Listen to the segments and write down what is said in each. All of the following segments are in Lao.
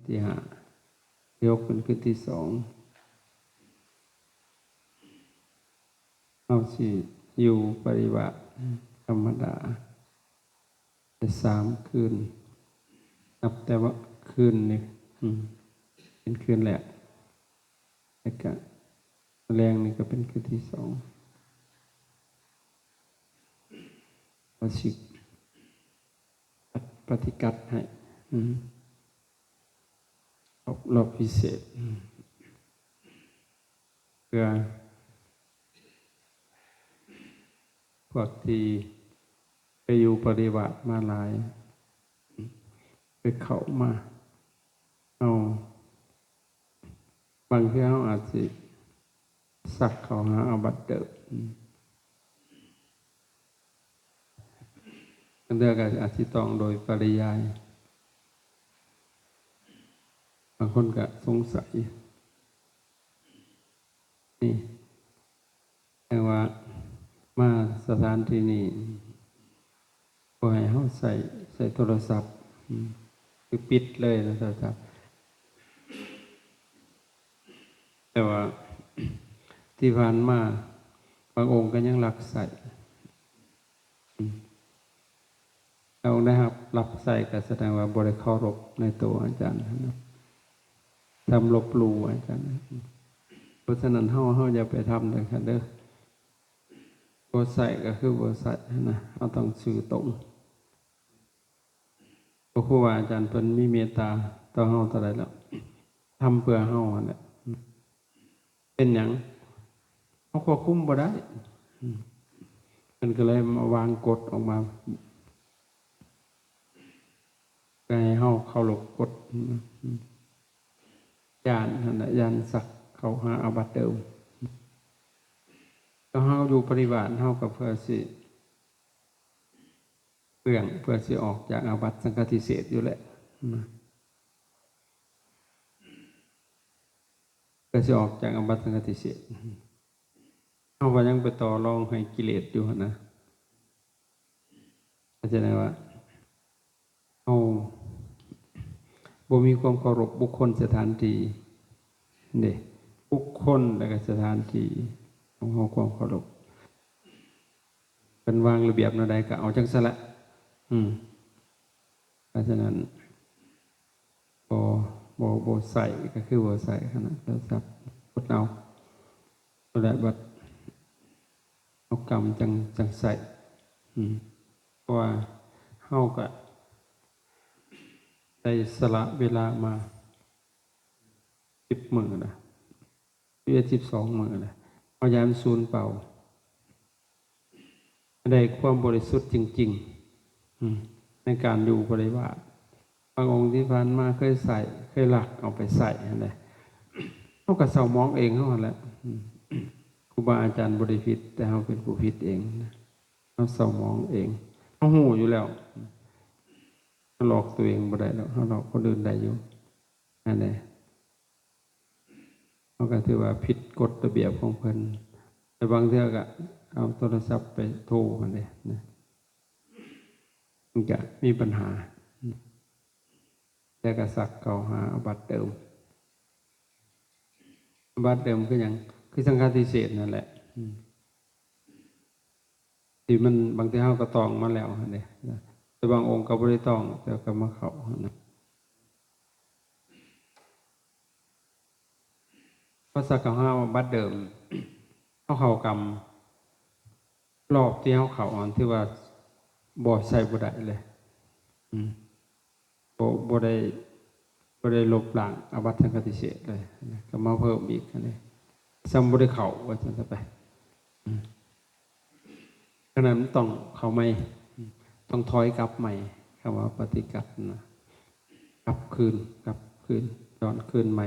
ທີຫ້າ ທີຫົກເປັນຄືນທີສອງ ເຮົາຊິຢູ່ປະລິວາດທຳມະດາໄດ້ສາມຄືນ ນັບແຕ່ວ່າຄືນນີ້ ອືມ ເປັນຄືນແລກ ແລ້ວກະແລງນີ້ກະເປັນຄືນທີສອງ ວ່າຊິ ປະຕິກັດໃຫ້ ອືມ ຮອບ ຮອບພິເສດ ອືມ ເພື່ອພວກທີ່ໄປຢູ່ປະລິວາດມາຫຼາຍ ໄປເຂົ້າມາ ເຮົາ ບາງເທື່ອເຮົາອາດຊິສັກເຂົ້າຫາອາບັດເດີມ ບາງເທື່ອກໍອາດຊິຕ້ອງໂດຍປະລິຍາຍ ບາງຄົນກໍສົງໄສ ນີ້ ແຕ່ວ່າມາສະຖານທີ່ນີ້ ບໍ່ໃຫ້ເຮົາໃຊ້ ໃຊ້ໂທລະສັບ ອືມ ຄືປິດເລີຍນະໂທລະສັບ ແຕ່ວ່າທີ່ຜ່ານມາບາງອົງກໍຍັງລັກໃຊ້ ອືມ ແລ້ວອົງໃດຮັບ ລັກໃຊ້ກໍສະແດງວ່າບໍ່ໄດ້ເຄົາລົບໃນໂຕອາຈານນະ ທຳລົບຫຼູ່ອາຈານ ເພາະສະນັ້ນເຮົາ ເຮົາຢ່າໄປທຳຈັ່ງຊັ້ນເດີ ບໍ່ໃຊ້ກໍຄືບໍ່ໃຊ້ຫັ້ນນະ ເຮົາຕ້ອງຊື່ຕົງ ເພາະຄູບາອາຈານເພິ່ນມີເມດຕາຕໍ່ເຮົາເທົ່າໃດແລ້ວ ທຳເພື່ອເຮົາຫັ້ນແຫຼະ ເປັນຫຍັງ ເຮົາຄວບຄຸມບໍ່ໄດ້ ເພິ່ນກໍເລີຍມາວາງກົດອອກມາ ກໍໃຫ້ເຮົາເຄົາລົບກົດ ຢ້ານຫັ້ນແຫຼະ ຢ້ານສັກເຂົ້າຫາອາບັດເດີມ ກໍເຮົາຢູ່ປະລິວາດ ເຮົາກໍເພື່ອຊິເພື່ອ ເພື່ອຊິອອກຈາກອາບັດສັງຄະຕິເສດຢູ່ແຫຼະ ເພື່ອຊິອອກຈາກອາບັດສັງຄະຕິເສດ ເຮົາກໍຍັງໄປຕໍ່ລອງໃຫ້ກິເລດຢູ່ຫັ້ນນະ ເຂົ້າໃຈໄດ້ວ່າ ເຮົາບໍ່ມີຄວາມເຄົາລົບບຸກຄົນສະຖານທີ່ເດ້ ບຸກຄົນແລ້ວກໍສະຖານທີ່ ເຮົາ ເຮົາຄວາມເຄົາລົບ ເພິ່ນວາງລະບຽບແນວໃດກໍເອົາຈັ່ງຊັ້ນແຫຼະ ອືມ ເພາະສະນັ້ນ ບໍ່ ບໍ່ ບໍ່ໃຊ້ກໍຄືບໍ່ໃຊ້ຫັ້ນນະ ໂທລະສັບກົດເອົາ ແລ້ວບັດເຮົາກຳຈັ່ງ ຈັ່ງໃຊ້ ອືມ ເພາະວ່າເຮົາກໍໄດ້ສະຫຼະເວລາມາສິບມື້ລະ ສິບເອັດ ສິບສອງມື້ລະ ເຮົາຢ່າໃຫ້ມັນສູນເປົ່າ ໃຫ້ໄດ້ຄວາມບໍລິສຸດຈິງໆ ອືມ ໃນການຢູ່ບໍລິວາດ ບາງອົງທີ່ຜ່ານມາເຄີຍໃຊ້ ເຄີຍລັກເອົາໄປໃຊ້ຫັ້ນແຫຼະ ເຮົາກໍເສົ້າໝອງເອງເຮົາຫັ້ນແຫຼະ ອືມ ຄູບາອາຈານບໍ່ໄດ້ຜິດ ແຕ່ເຮົາເປັນຜູ້ຜິດເອງນະ ເຮົາເສົ້າໝອງເອງ ເຮົາຮູ້ຢູ່ແລ້ວ ເຮົາຫຼອກຕົວເອງບໍ່ໄດ້ດອກ ເຮົາຫຼອກຄົນອື່ນໄດ້ຢູ່ ຫັ້ນແຫຼະ ເຮົາກໍຖືວ່າຜິດກົດລະບຽບຂອງເພິ່ນ ແຕ່ບາງເທື່ອກໍເອົາໂທລະສັບໄປໂທຫັ້ນເດ້ນະ ມັນກະມີບັນຫາ ແລ້ວກະສັກເຂົ້າຫາອາບັດເດີມ ອາບັດເດີມຄືຫຍັງ? ຄືສັງຄະຕິເສດນັ້ນແຫຼະ ອືມ ທີ່ມັນ ບາງເທື່ອເຮົາກໍຕ້ອງມາແລ້ວຫັ້ນເດ້ ແຕ່ບາງອົງກໍບໍ່ໄດ້ຕ້ອງ ແຕ່ກໍມາເຂົ້າຫັ້ນນະ ພາສາເຂົາຫາວ່າບັດເດີມ ເຮົາເຂົ້າກຳ ລອບທີ່ເຮົາເຂົ້າຫັ້ນ ຖືວ່າບໍ່ ໃຊ້ບໍ່ໄດ້ເລີຍ ອືມ ບໍ່ ບໍ່ໄດ້ ບໍ່ໄດ້ລົບລ້າງອາບັດສັງຄະຕິເສດເລີຍ ກໍມາເພີ່ມອີກຫັ້ນເດ້ ສ່ຳບໍ່ໄດ້ເຂົ້າ ວ່າຊັ້ນຊະໄປ ອືມ ຂະນັ້ນມັນຕ້ອງເຂົ້າໃໝ່ ຕ້ອງຖອຍກັບໃໝ່ ຄຳວ່າປະຕິກັດນະ ກັບຄືນ ກັບຄືນ ຍ້ອນຄືນໃໝ່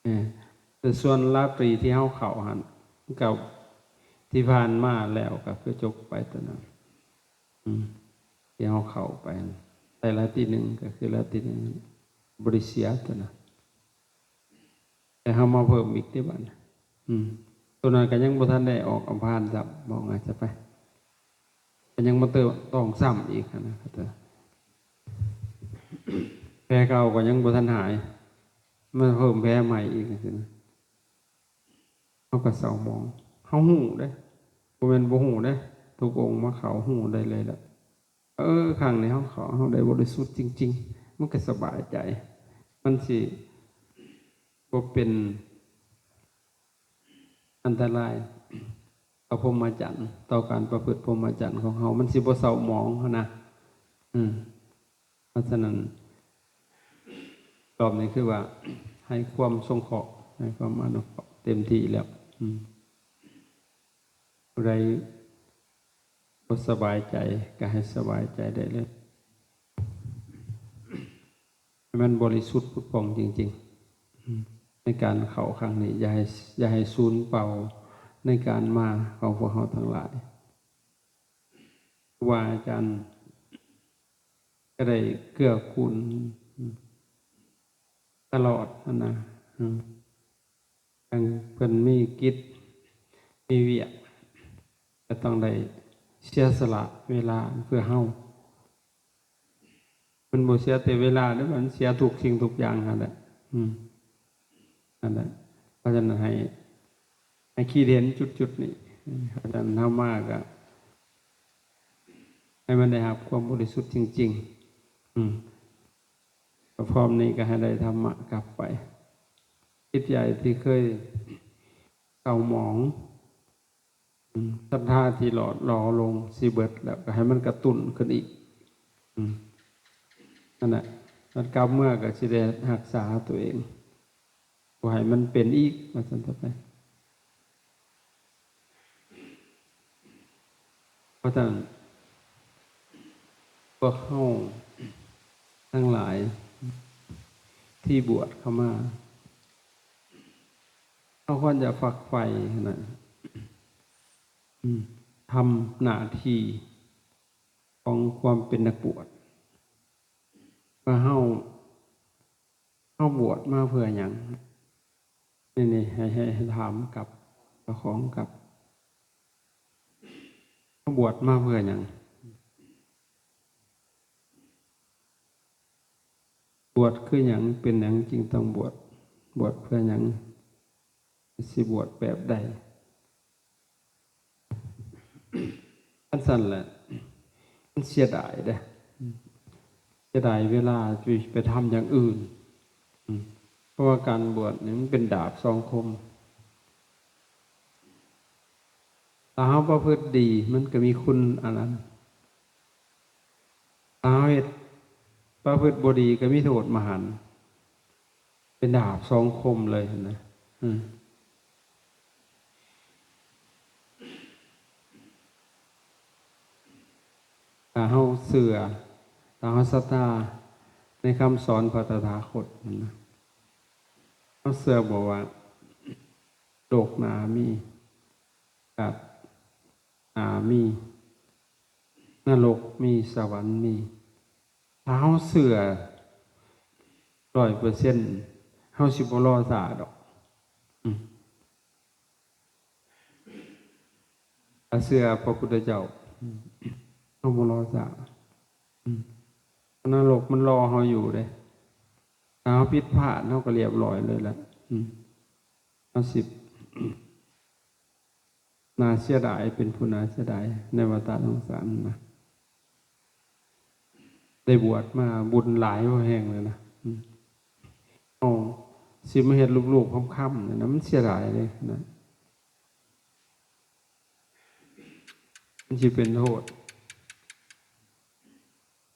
ເອີ ແຕ່ສ່ວນລາຕີທີ່ເຮົາເຂົ້າຫັ້ນ ມັນກໍທີ່ຜ່ານມາແລ້ວກໍຄືຈົບໄປຕົວນັ້ນ ອືມ ທີ່ເຮົາເຂົ້າໄປຫັ້ນ ໄດ້ລາຕີໜຶ່ງກໍຄືລາຕີໜຶ່ງ ບໍ່ໄດ້ເສຍຕົວນັ້ນ ແຕ່ເຮົາມາເພີ່ມອີກຕິບັດນີ້ ອືມ ຕົວນັ້ນກໍຍັງບໍ່ທັນໄດ້ອອກອຳພານຊ້ຳ ເວົ້າງ່າຍຊະໄປ ກໍຍັງມາເຕີມຕ້ອງຊ້ຳອີກຫັ້ນນະ ເຂົ້າໃຈ ແບ เก่าก็ยังบ่ทันหาย มันเพิ่มแผลใหม่อีกจังซี้นะ เฮาก็เศร้าหมอง เฮาฮู้เด้ บ่แม่นบ่ฮู้เด้ ทุกองค์มาเข้าฮู้ได้เลยล่ะ เออ ครั้งนี้เฮาเข้า เฮาได้บริสุทธิ์จริงๆ มันก็สบายใจ มันสิบ่เป็นอันตรายต่อพรหมจรรย์ ต่อการประพฤติพรหมจรรย์ของเฮา มันสิบ่เศร้าหมองหั้นนะ อืม เพราะฉะนั้น รอบนี้คือว่าให้ความสงเคราะห์ ให้ความอนุเคราะห์เต็มที่แล้ว อืม ผู้ใดบ่สบายใจก็ให้สบายใจได้เลย ให้มันบริสุทธิ์ผุดผ่องจริงๆ อืม ในการเข้าครั้งนี้ อย่าให้ อย่าให้สูญเปล่าในการมาของพวกเฮาทั้งหลาย ครูบาอาจารย์ก็ได้เกื้อกูลตลอดหั้นนะ อืม จั่งเพิ่นมีกิจ มีเวียก ก็ต้องได้เสียสละเวลาเพื่อเฮา มันบ่เสียแต่เวลาเด้อ มันเสียทุกสิ่งทุกอย่างหั้นแหละ อืม นั่นแหละ เพราะฉะนั้นให้ ให้คิดเห็นจุดๆนี้ เพราะฉะนั้นเฮามาก็ให้มันได้รับความบริสุทธิ์จริงๆ อืม ก็พร้อมนี้ก็ให้ได้ธรรมะกลับไป จิตใจที่เคยเศร้าหมอง อืม ศรัทธาที่หล่อ หล่อลงสิเบิดแล้ว ก็ให้มันกระตุ้นขึ้นอีก อืม นั่นแหละ มันกลับเมือก็สิได้รักษาตัวเอง บ่ให้มันเป็นอีก ว่าซั่นต่อไป เพราะฉะนั้น พวกเฮาทั้งหลายที่บวชเข้ามา เฮาควรจะฝักใฝ่นะ อืม ทำหน้าที่ของความเป็นนักบวช ว่าเฮา เฮาบวชมาเพื่อหยัง นี่ นี่ ให้ ให้ ให้ถามกับเจ้าของกับ เฮาบวชมาเพื่อหยัง บวชคือหยัง เป็นหยังจึงต้องบวช บวชเพื่อหยัง สิบวชแบบใด อันซั่นแหละ มันเสียดายเด้ เสียดายเวลาที่ไปทำอย่างอื่น อืม เพราะว่าการบวชนี่มันเป็นดาบสองคม ถ้าเฮาประพฤติดี มันก็มีคุณอันนั้น ถ้าเฮาเฮ็ด ประพฤติบ่ดีก็มีโทษมหันต์ เป็นดาบสองคมเลยนะ อืม ถ้าเฮาเชื่อ ถ้าเฮาศรัทธาในคำสอนพระตถาคตนะ เฮาเชื่อบ่ว่าโลกหน้ามี ชาติหน้ามี นรกมี สวรรค์มี ถ้าเฮาเชื่อร้อยเปอร์เซ็นต์ เฮาสิบ่รอช้าดอก อืม ถ้าเชื่อพระพุทธเจ้า อืม เฮาบ่รอช้า อืม นรกมันรอเฮาอยู่เด้ ถ้าเฮาผิดพลาด เฮาก็เรียบร้อยเลยล่ะ อืม เฮาสิ น่าเสียดาย เป็นผู้น่าเสียดายในวัฏสงสารนะ ได้บวชมาบุญหลายพอแฮงเลยนะ อืม เฮาสิมาเฮ็ดลูบๆ คำๆ นี่นะ มันเสียดายเลยนะ มันสิเป็นโทษ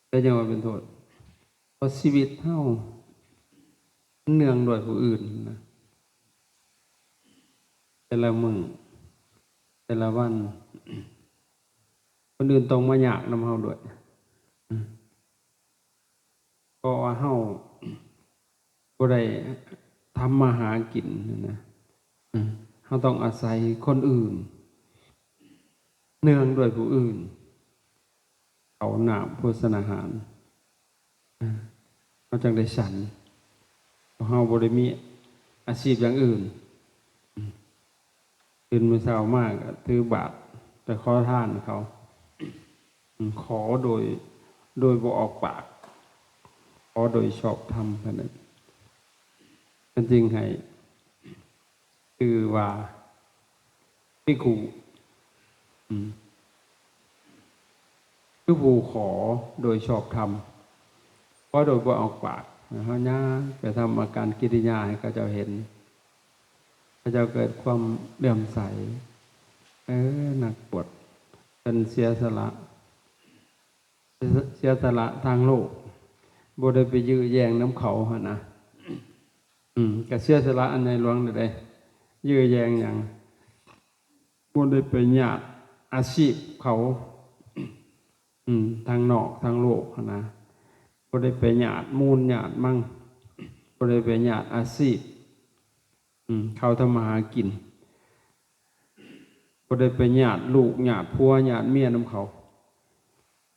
แต่จั่งว่าเป็นโทษ เพราะชีวิตเฮามันเนื่องด้วยผู้อื่นนะ แต่ละมื้อ แต่ละวัน คนอื่นต้องมายากนำเฮาด้วย เพราะว่าเฮาบ่ได้ทำมาหากินนะ เฮาต้องอาศัยคนอื่น เนื่องด้วยผู้อื่น ข้าวน้ำโภชนาหาร เฮาจั่งได้ฉัน เพราะเฮาบ่ได้มีอาชีพอย่างอื่น ตื่นมื้อเช้ามาก็ถือบาตรไปขอทานเขา ขอโดย โดยบ่ออกปาก ຂໍໂດຍຊອບທຳເທົ່ານັ້ນ ມັນຈຶ່ງໃຫ້ຊື່ວ່າພິກຂຸ ອືມ ຄືຜູ້ຂໍໂດຍຊອບທຳ ຂໍໂດຍບໍ່ອອກປາກ. ເຮົາຍ່າງໄປທຳອາການກິລິຍາໃຫ້ເຂົາເຈົ້າເຫັນ ເຂົາເຈົ້າເກີດຄວາມເຫຼື້ອມໃສ. ເອີ ນັກບວດເພິ່ນເສຍສະຫຼະ ເສຍສະຫຼະທາງໂລກ ບໍ່ໄດ້ໄປຢື້ແຍ່ງນຳເຂົາຫັ້ນນະ. ອືມ ກະເສຍສະຫຼະອັນໃຫຍ່ຫຼວງເດ້ ຢື້ແຍ່ງຫຍັງ? ບໍ່ໄດ້ໄປຍາດອາຊີບເຂົາ ອືມ ທາງນອກທາງໂລກຫັ້ນນະ ບໍ່ໄດ້ໄປຍາດມູນຍາດມັງ ບໍ່ໄດ້ໄປຍາດອາຊີບ ອືມ ເຂົາທຳມາຫາກິນ ບໍ່ໄດ້ໄປຍາດລູກຍາດຜົວຍາດເມຍນຳເຂົາ.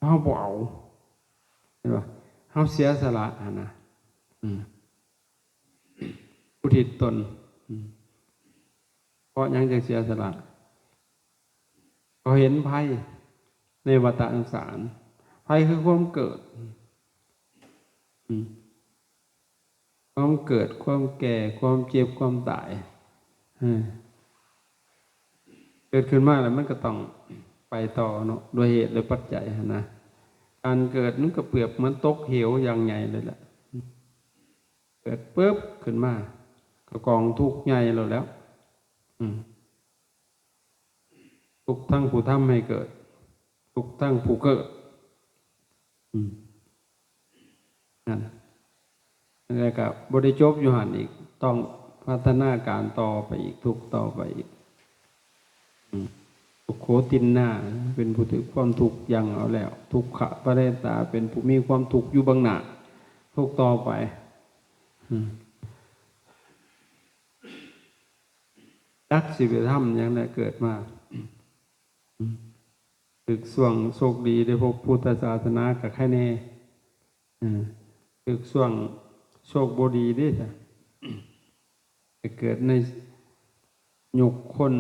ເຮົາບໍ່ເອົາ ເຫັນບໍ່? ເຮົາເສຍສະຫຼະຫັ້ນນະ ອືມ ອຸທິດຕົນ. ອືມ ເພາະຫຍັງຈຶ່ງເສຍສະຫຼະ? ເພາະເຫັນໄພໃນວັດຕະສົງສານ. ໄພຄືຄວາມເກີດ ອືມ ຄວາມເກີດ ຄວາມແກ່ ຄວາມເຈັບ ຄວາມຕາຍ ເອີ ເກີດຂຶ້ນມາແລ້ວມັນກໍຕ້ອງໄປຕໍ່ເນາະ ດ້ວຍເຫດດ້ວຍປັດໄຈຫັ້ນນະ. ການເກີດມັນກໍປຽບເໝືອນຕົກເຫວຢ່າງໃຫຍ່ເລີຍແຫຼະ. ເກີດປຶບຂຶ້ນມາ ກໍກອງທຸກໃຫຍ່ໂລດແລ້ວ. ອືມ ທຸກທັງຜູ້ທຳໃຫ້ເກີດ ທຸກທັງຜູ້ເກີດ. ອືມ ນັ້ນ ແລ້ວກໍບໍ່ໄດ້ຈົບຢູ່ຫັ້ນອີກ ຕ້ອງພັດທະນາການຕໍ່ໄປອີກ ທຸກຕໍ່ໄປອີກ. ອືມ ທຸກໂຄຕິນນາ ເປັນຜູ້ຖືກຄວາມທຸກຢັ້ງເອົາແລ້ວ ທຸກຂະປະເນຕາ ເປັນຜູ້ມີຄວາມທຸກຢູ່ເບື້ອງໜ້າ ທຸກຕໍ່ໄປ. ອືມ ຈັກຊິໄປທຳຫຍັງແຫຼະ ເກີດມາ ອືມ ຖືກຊ່ວງໂຊກດີໄດ້ພົບພຸດທະສາສະໜາກໍໄຄແນ່ ເອີ ຖືກຊ່ວງໂຊກບໍ່ດີເດ້ ໄປເກີດໃນຍຸກຄົນ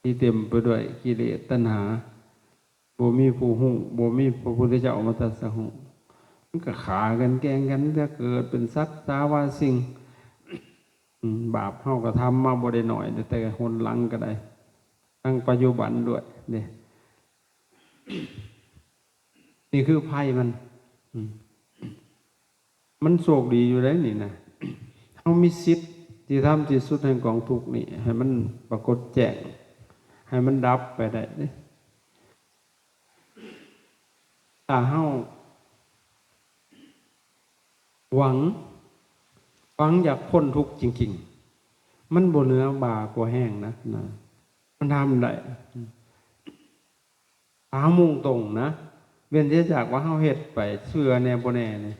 ທີ່ເຕັມໄປດ້ວຍກິເລດຕັນຫາ ບໍ່ມີຜູ້ຮູ້ ບໍ່ມີພະພຸດທະເຈົ້າມາຕັດສະຮູ້ ມັນກໍຂ້າກັນແກ່ງກັນ ຈະເກີດເປັນສັດສາວາສິ່ງ. ອືມ ບາບເຮົາກໍທຳມາບໍ່ໄດ້ໜ້ອຍ ແຕ່ຫົນຫຼັງກໍໄດ້ ທັງປັດຈຸບັນດ້ວຍເດ້. ນີ້ຄືໄພມັນ ອືມ ມັນໂຊກດີຢູ່ໃດ໋ນີ້ນະ ເຮົາມີສິດທີ່ທຳທີ່ສຸດແຫ່ງກອງທຸກນີ້ ໃຫ້ມັນປາກົດແຈ້ງ ໃຫ້ມັນດັບໄປໄດ້ເດ້. ຖ້າເຮົາຫວັງ ຫວັງຢາກພົ້ນທຸກຈິງໆ ມັນບໍ່ເໜືອບ່າກວ່າແຮງນະ ນະ ມັນທຳໄດ້. ຖ້າເຮົາມຸ່ງຕົງນະ ເວັ້ນເສຍຈາກວ່າເຮົາເຮັດໄປເຊື່ອແດ່ບໍ່ແດ່ນີ້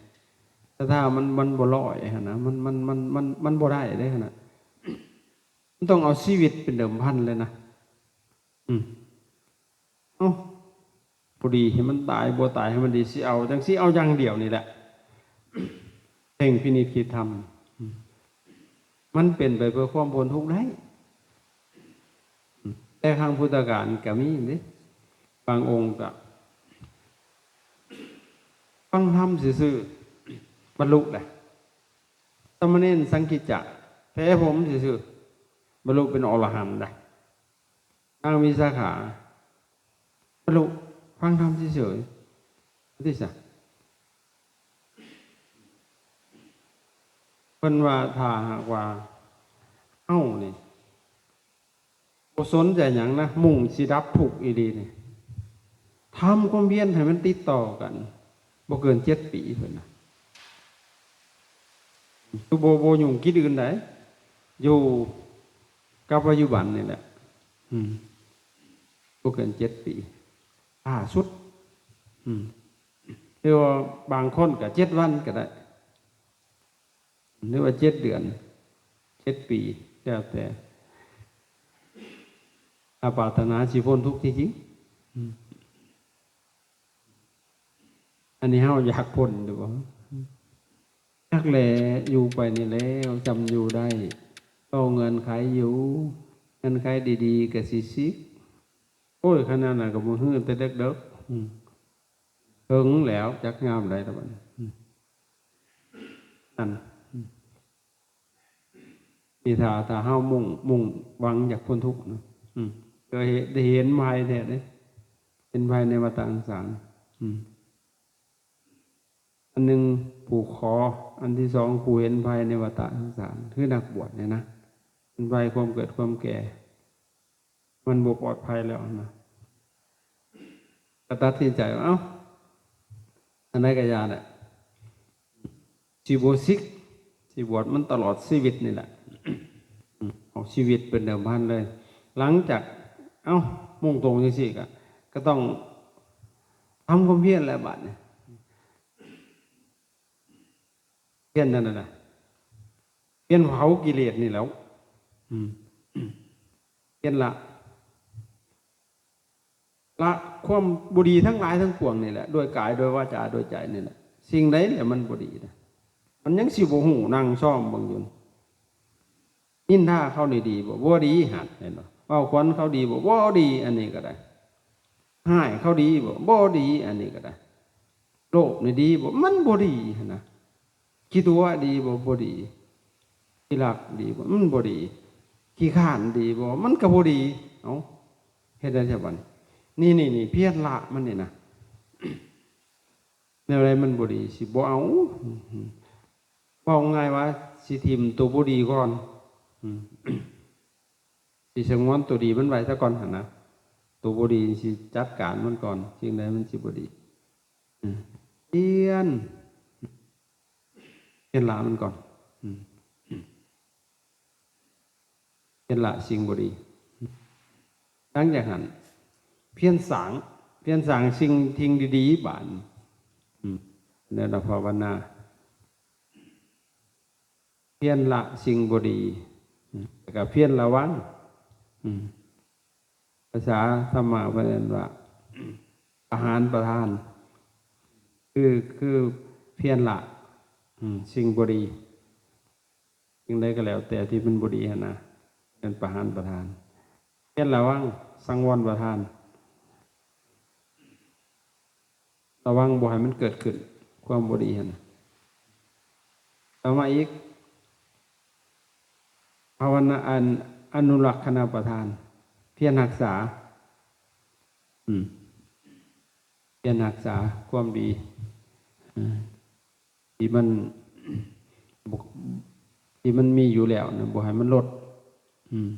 ແຕ່ຖ້າມັນ ມັນບໍ່ຮ້ອຍຫັ້ນນະ ມັນ ມັນ ມັນ ມັນ ມັນບໍ່ໄດ້ເດ້ຫັ້ນນະ ມັນຕ້ອງເອົາຊີວິດເປັນເດີມພັນເລີຍນະ. ອືມ ເອົ້າ ພໍດີໃຫ້ມັນຕາຍ ບໍ່ຕາຍໃຫ້ມັນດີ ຊິເອົາຈັ່ງຊີ້ ເອົາຢ່າງດຽວນີ້ແຫຼະ ເຄັ່ງພິນິດຄິດທຳ ອືມ ມັນເປັນໄປເພື່ອຄວາມພົ້ນທຸກໄດ້. ອືມ ແຕ່ຄັ້ງພຸດທະການກໍມີເດ້ ບາງອົງກໍຟັງທຳຊື່ໆ ບັນລຸແຫຼະ. ສາມະເນນສັງກິດຈະ ແພຜົມຊື່ໆ ບັນລຸເປັນອໍລະຫັນໄດ໋. ນາງວິສາຂາ ບັນລຸ ຟັງທຳເສີຍໆ ຕິສະ ເພິ່ນວ່າຖ້າຫາກວ່າເຮົານີ້ບໍ່ສົນໃຈຫຍັງນະ ມຸ່ງຊິດັບທຸກອີ່ຫຼີນີ້ ທຳຄວາມພຽນໃຫ້ມັນຕິດຕໍ່ກັນ ບໍ່ເກີນເຈັດປີ ເພິ່ນນະ ຄືບໍ່ ບໍ່ຫຍຸ້ງກິດອື່ນໃດ ຢູ່ກັບປັດຈຸບັນນີ້ແຫຼະ ອືມ ບໍ່ເກີນເຈັດປີ ຊ້າສຸດ ອືມ ຫຼືວ່າບາງຄົນກໍເຈັດວັນກໍໄດ້ ຫຼືວ່າເຈັດເດືອນ ເຈັດປີ ແລ້ວແຕ່ ຖ້າປາດຖະໜາຊິພົ້ນທຸກຈິງໆ ອືມ ອັນນີ້ເຮົາຢາກພົ້ນຢູ່ບໍ່? ຈັກແຫຼະ ຢູ່ໄປນີ້ແລ້ວ ຊ່ຳຢູ່ໄດ້ ຕໍ່ເງື່ອນໄຂຢູ່ ເງື່ອນໄຂດີໆ ກໍຊິສິກ ໂອ້ຍ ຂະໜາດນັ້ນກໍບໍ່ຮືແຕ່ເດິກໆ ອືມ ເຖິງແລ້ວ ຈັກຍາມໃດລະບັດນີ້ ອືມ ນັ້ນ ອືມ ນີ້ຖ້າ ຖ້າເຮົາມຸ່ງ ມຸ່ງຫວັງຢາກພົ້ນທຸກນະ ອືມ ກໍເຫັນ ໄດ້ເຫັນໄພແທ້ເດ້ ເຫັນໄພໃນວັດຕະສົງສານ ອືມ ອັນໜຶ່ງຜູ້ຂໍ ອັນທີສອງຜູ້ເຫັນໄພໃນວັດຕະສົງສານ ຄືນັກບວດນີ້ນະ ເຫັນໄພຄວາມເກີດຄວາມແກ່ ມັນບໍ່ປອດໄພແລ້ວນະ ກໍຕັດສິນໃຈວ່າ ເອົ້າ ອັນໃດກໍຢ່າແຫຼະ ຊິບໍ່ສິກ ຊິບວດມັນຕະຫຼອດຊີວິດນີ້ແຫຼະ ເອົາຊີວິດເປັນເດີມພັນເລີຍ ຫຼັງຈາກ ເອົ້າ ມຸ່ງຕົງຈັ່ງຊີ້ກໍ ກໍຕ້ອງທຳຄວາມພຽນແຫຼະບາດນີ້ ພຽນນັ້ນນະ ພຽນເຜົາກິເລດນີ້ແຫຼ້ວ ອືມ ພຽນລະ ລະຄວາມບໍ່ດີທັງຫຼາຍທັງປວງນີ້ແຫຼະ ດ້ວຍກາຍ ດ້ວຍວາຈາ ດ້ວຍໃຈນີ້ແຫຼະ ສິ່ງໃດແຫຼະມັນບໍ່ດີນະ ມັນຍັງຊິບໍ່ຮູ້ ນັ່ງຊອມເບິ່ງຢູ່ ນິນທາເຂົານີ້ດີບໍ່? ບໍ່ດີຫັ້ນ ເຫັນບໍ່? ເວົ້າຂວັນເຂົາດີບໍ່? ບໍ່ດີ ອັນນີ້ກໍໄດ້ ຮ້າຍເຂົາດີບໍ່? ບໍ່ດີ ອັນນີ້ກໍໄດ້ ໂລບນີ້ດີບໍ່? ມັນບໍ່ດີຫັ້ນນະ ຂີ້ຕົວະດີບໍ່? ບໍ່ດີ ຂີ້ລັກດີບໍ່? ມັນບໍ່ດີ ຂີ້ຄ້ານດີບໍ່? ມັນກໍບໍ່ດີ ເອົ້າ ເຮັດໄດ້ຊະບັດນີ້ ນີ້ໆ ພຽນລະມັນນີ້ນະ ແນວໃດມັນບໍ່ດີ ຊິບໍ່ເອົາ ເວົ້າງ່າຍວ່າຊິຖິ້ມໂຕບໍ່ດີກ່ອນ ອືມ ຊິສະຫງວນໂຕດີມັນໄວ້ຊະກ່ອນຫັ້ນນະ ໂຕບໍ່ດີຊິຈັດການມັນກ່ອນ ສິ່ງໃດມັນຊິບໍ່ດີ ອືມ ພຽນ ພຽນລະມັນກ່ອນ ອືມ ພຽນລະສິ່ງບໍ່ດີ ຫຼັງຈາກນັ້ນ ພຽນສ້າງ ພຽນສ້າງສິ່ງ ສິ່ງດີໆ ບາດນີ້ ອືມ ແນວລະພາວະນາ ພຽນລະສິ່ງບໍ່ດີ ອືມ ແລ້ວກໍພຽນລະວັງ ອືມ ພາສາທຳມະເພິ່ນເອີ້ນວ່າ ປະຫານປະທານ ຄື ຄືພຽນລະ ອືມ ສິ່ງບໍ່ດີ ສິ່ງໃດກໍແລ້ວແຕ່ທີ່ມັນບໍ່ດີຫັ້ນນະ ແມ່ນປະຫານປະທານ ເຮັດລະວັງ ສັງວອນປະທານ ລະວັງບໍ່ໃຫ້ມັນເກີດຂຶ້ນ ຄວາມບໍ່ດີຫັ້ນນະ ຕໍ່ມາອີກ ພາວະນາ ອັນ ອະນຸລັກຂະນະປະທານ ພຽນຮັກສາ ອືມ ພຽນຮັກສາຄວາມດີ ເອີ ທີ່ມັນ ທີ່ມັນມີຢູ່ແລ້ວນະ ບໍ່ໃຫ້ມັນລົດ ອືມ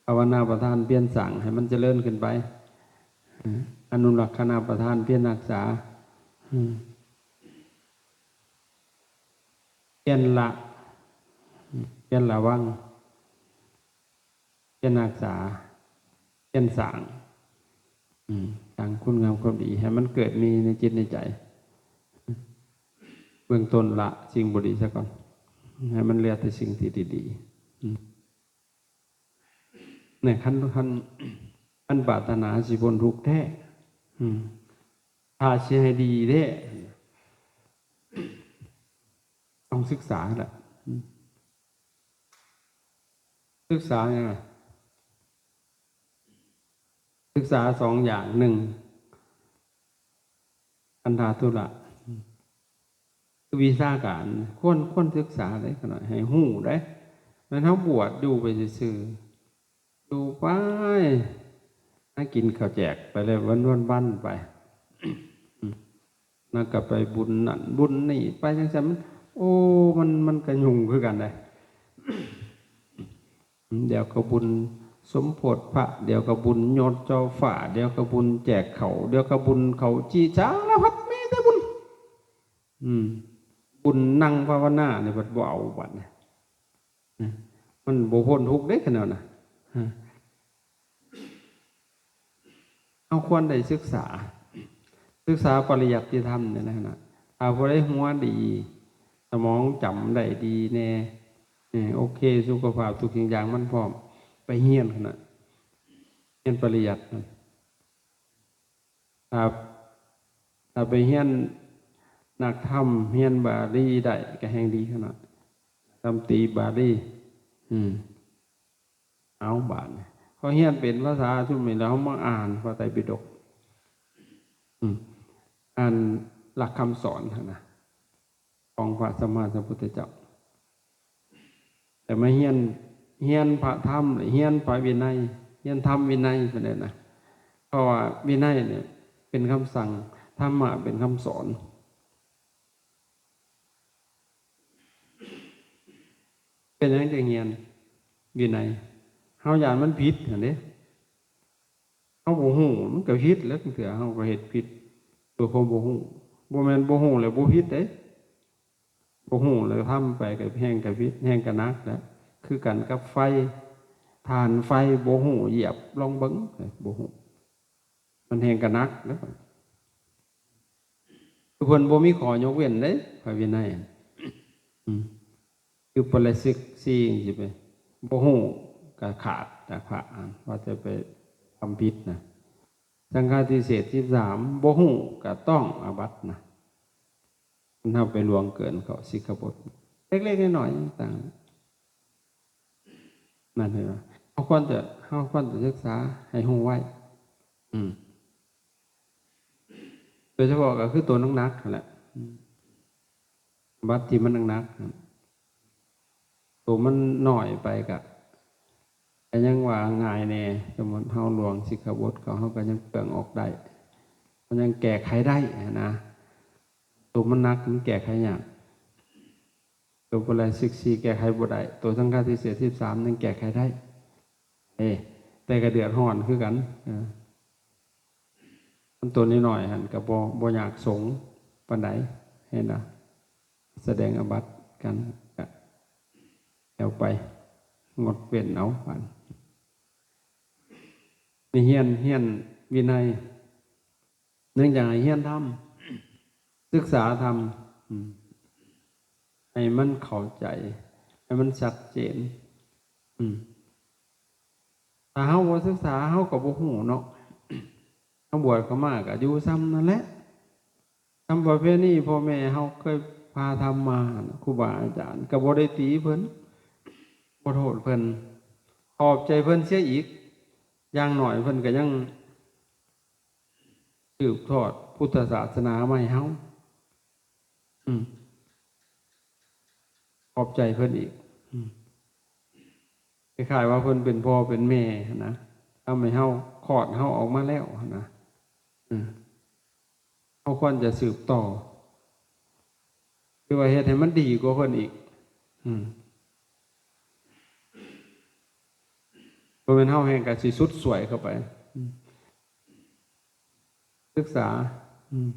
ພາວະນາປະທານ ພຽນສ້າງໃຫ້ມັນຈະເລີນຂຶ້ນໄປ ອາ ອະນຸລັກຂະນະປະທານ ພຽນຮັກສາ ອືມ ພຽນລະ ພຽນລະວັງ ພຽນຮັກສາ ພຽນສ້າງ ອືມ ສ້າງຄຸນງາມຄວາມດີໃຫ້ມັນເກີດມີໃນຈິດໃນໃຈ ເບື້ອງຕົ້ນລະສິ່ງບໍ່ດີຊະກ່ອນ ໃຫ້ມັນເຫຼືອແຕ່ສິ່ງທີ່ດີໆ ອືມ ນີ້ ຄັນ ຄັນ ຄັນປາດຖະໜາຊິພົ້ນທຸກແທ້ ອືມ ຖ້າຊິໃຫ້ດີແທ້ ຕ້ອງສຶກສາແຫຼະ ອືມ ສຶກສາຫຍັງ? ສຶກສາສອງຢ່າງ ໜຶ່ງ ຄັນທະທຸລະ ຄືວິຊາການ ຄວນ ຄວນສຶກສາເດ້ ຂະໜ້ອຍໃຫ້ຮູ້ເດ້ ແມ່ນເຮົາບວດຢູ່ໄປຊື່ໆ ຢູ່ໄປ ຫາກິນເຂົ້າແຈກໄປເລີຍ ວັນໆໄປ ແລ້ວກໍໄປບຸນນັ້ນບຸນນີ້ ໄປຈັ່ງຊັ້ນ ມັນ ໂອ້ ມັນ ມັນກະຫຍຸ້ງຄືກັນເດ້ ດຽວກໍບຸນສົມໂພດພະ ດຽວກໍບຸນຍົດເຈົ້າຟ້າ ດຽວກໍບຸນແຈກເຂົ້າ ດຽວກໍບຸນເຂົ້າຈີ່ ສາລະພັດມີແຕ່ບຸນ ອືມ ບຸນນັ່ງພາວະນານີ້ເພິ່ນບໍ່ເອົາບັດນີ້ ມັນບໍ່ພົ້ນທຸກເດ້ ຄັນແນວນະ ເຮົາຄວນໄດ້ສຶກສາ ສຶກສາປະລິຍັດຕິທຳນີ້ນະ ຖ້າຜູ້ໃດຫົວດີ ສະໝອງຈຳໄດ້ດີແດ່ ເອີ ໂອເຄ ສຸຂະພາບທຸກສິ່ງຢ່າງມັນພ້ອມ ໄປຮຽນຫັ້ນນະ ຮຽນປະລິຍັດນັ້ນ ຖ້າ ຖ້າໄປຮຽນນັກທຳ ຮຽນບາລີໄດ້ກໍແຮ່ງດີຂະໜາດ ຄຳຕີບາລີ ອືມ ເອົາບາດນີ້ ເຂົາຮຽນເປັນພາສາຊຸມນີ້ແລ້ວ ເຮົາມາອ່ານພະໄຕປິດົກ ອືມ ອັນຫຼັກຄຳສອນຫັ້ນນະ ຂອງພະສຳມາສຳພຸດທະເຈົ້າ. ແຕ່ມາຮຽນ, ຮຽນພະທຳ, ຮຽນພະວິໄນ, ຮຽນທຳວິໄນ ເພິ່ນເອີ້ນນະ. ເພາະວ່າວິໄນນີ້ເປັນຄຳສັ່ງ, ທຳມະເປັນຄຳສອນ. ເປັນຫຍັງຈຶ່ງຮຽນວິໄນ? ເຮົາຢ້ານມັນຜິດຫັ້ນເດ້. ເຮົາບໍ່ຮູ້ ມັນກໍຜິດແຫຼະ, ບາງເທື່ອເຮົາກໍເຮັດຜິດໂດຍຄວາມບໍ່ຮູ້. ບໍ່ແມ່ນບໍ່ຮູ້ແລ້ວບໍ່ຜິດເດ້. ບໍ່ຮູ້ແລ້ວທຳໄປກໍແຮ່ງກໍຜິດ, ແຮ່ງກໍໜັກແຫຼະ. ຄືກັນກັບໄຟ, ຖ່ານໄຟບໍ່ຮູ້ ຢຽບລອງເບິ່ງ, ບໍ່ຮູ້. ມັນແຮ່ງກະໜັກເດ້. ຄືເພິ່ນບໍ່ມີຂໍ້ຍົກເວັ້ນເດ້ ພະວິໄນ. ອືມ ຄືປາລາຊິກຊີ ຊິໄປ ບໍ່ຮູ້ກະຂາດຈາກພະ ວ່າຈະໄປທຳຜິດນະ. ສັງຄາທິເສດສິບສາມ ບໍ່ຮູ້ກະຕ້ອງອາບັດນະ. ເຮົາໄປລ່ວງເກີນເຂົາສິກຂາບົດເລັກໆນ້ອຍໆຕ່າງໆ ນັ້ນເຫັນບໍ່? ເຮົາຄວນຈະ, ເຮົາຄວນຈະສຶກສາໃຫ້ຮູ້ໄວ້. ອືມ ໂດຍສະເພາະກໍຄືໂຕໜັກໆຫັ້ນແຫຼະ. ອືມ ບັດທີ່ມັນໜັກໆ ໂຕມັນນ້ອຍໄປກະ, ກະຍັງວ່າງ່າຍແດ່. ສົມມຸດເຮົາລ່ວງສິກຂາບົດ ກໍເຮົາກໍຍັງເປືອງອອກໄດ້, ມັນຍັງແກ້ໄຂໄດ້ຫັ້ນນະ. ໂຕມັນໜັກມັນແກ້ໄຂຍາກ. ໂຕປາລາຊິກສີ່ແກ້ໄຂບໍ່ໄດ້, ໂຕສັງຄາທິເສດສິບສາມຍັງແກ້ໄຂໄດ້. ເອີ ແຕ່ກໍເດືອດຮ້ອນຄືກັນ. ເອີ ມັນໂຕນ້ອຍໆຫັ້ນກໍບໍ່, ບໍ່ຍາກສົງປານໃດ, ເຫັນນະ? ສະແດງອາບັດກັນກໍແລ້ວໄປ, ງົດເວັ້ນເອົາ. ບາດນີ້ຮຽນ, ຮຽນວິໄນ ເນື່ອງຈາກໃຫ້ຮຽນທຳ, ສຶກສາທຳ, ອືມ ໃຫ້ມັນເຂົ້າໃຈ, ໃຫ້ມັນຊັດເຈນ. ອືມ ຖ້າເຮົາບໍ່ສຶກສາ ເຮົາກໍບໍ່ຮູ້ເນາະ. ເຮົາບວດເຂົ້າມາກໍຢູ່ສ່ຳນັ້ນແຫຼະ. ທຳປະເພນີພໍ່ແມ່ເຮົາເຄີຍພາທຳມາ, ຄູບາອາຈານກໍບໍ່ໄດ້ຕີເພິ່ນ, ບໍ່ໂທດເພິ່ນ, ຂອບໃຈເພິ່ນເສຍອີກ. ຢ່າງໜ້ອຍເພິ່ນກໍຍັງ ສືບທອດພຸດທະສາສະໜາມາໃຫ້ເຮົາ. ອືມ ຂອບໃຈເພິ່ນອີກ. ອືມ ຄ້າຍໆວ່າເພິ່ນເປັນພໍ່ເປັນແມ່ຫັ້ນນະ, ທຳໃຫ້ເຮົາ, ຄອດເຮົາອອກມາແລ້ວຫັ້ນນະ. ອືມ ເຮົາຄວນຈະສືບຕໍ່ ຫຼືວ່າເຮັດໃຫ້ມັນດີກວ່າເພິ່ນອີກ. ອືມ ບໍ່ແມ່ນເຮົາແຮ່ງກະຊິສຸດສວຍເຂົ້າໄປ. ອືມ ສຶກສາ, ອືມ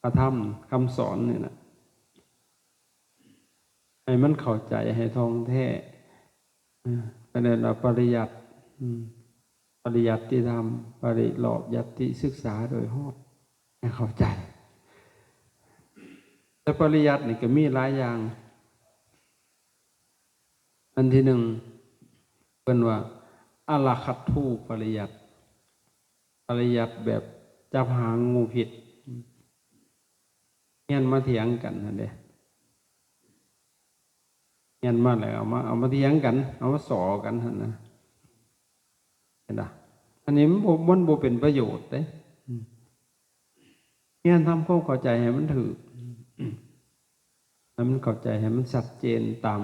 ພະທຳຄຳສອນນີ້ນະ ໃຫ້ມັນເຂົ້າໃຈ, ໃຫ້ທ່ອງແທ້. ເອີ ເພິ່ນເອີ້ນວ່າປະລິຍັດ, ອືມ ປະລິຍັດຕິທຳ, ປະລິລອບຍັດຕິ, ສຶກສາໂດຍຮອບໃຫ້ເຂົ້າໃຈ. ແຕ່ປະລິຍັດນີ້ກໍມີຫຼາຍຢ່າງ. ອັນທີໜຶ່ງ ເພິ່ນວ່າອາລະຄັດທູປະລິຍັດ, ປະລິຍັດແບບຈັບຫາງງູພິດ. ຮຽນມາຖຽງກັນຫັ້ນເດ້, ຮຽນມາແລ້ວເອົາມາ, ເອົາມາຖຽງກັນ, ເອົາມາສໍກັນຫັ້ນນະ. ເຫັນບໍ່? ອັນນີ້ມັນບໍ່, ມັນບໍ່ເປັນປະໂຫຍດເດ້. ອືມ ຮຽນທຳຄວາມເຂົ້າໃຈໃຫ້ມັນຖືກ, ໃຫ້ມັນເຂົ້າໃຈ, ໃຫ້ມັນຊັດເຈນຕາມ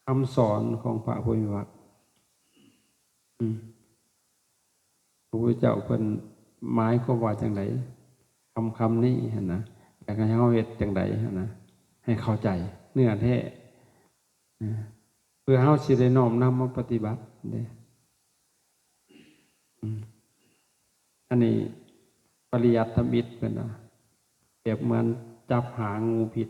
ຄຳສອນຂອງພະຜູ້ມີພະພາກ. ອືມ ພະພຸດທະເຈົ້າເພິ່ນໝາຍຄວາມວ່າຈັ່ງໃດ? ຄຳ, ຄຳນີ້ຫັ້ນນະ ຢາກໃຫ້ເຮົາເຮັດຈັ່ງໃດຫັ້ນນະ ໃຫ້ເຂົ້າໃຈເນື້ອແທ້. ເພື່ອເຮົາຊິໄດ້ນ້ອມນຳມາປະຕິບັດເດ້. ອືມ ອັນນີ້ປະລິຍັດທຳອິດເພິ່ນວ່າ ປຽບເໝືອນຈັບຫາງງູພິດ.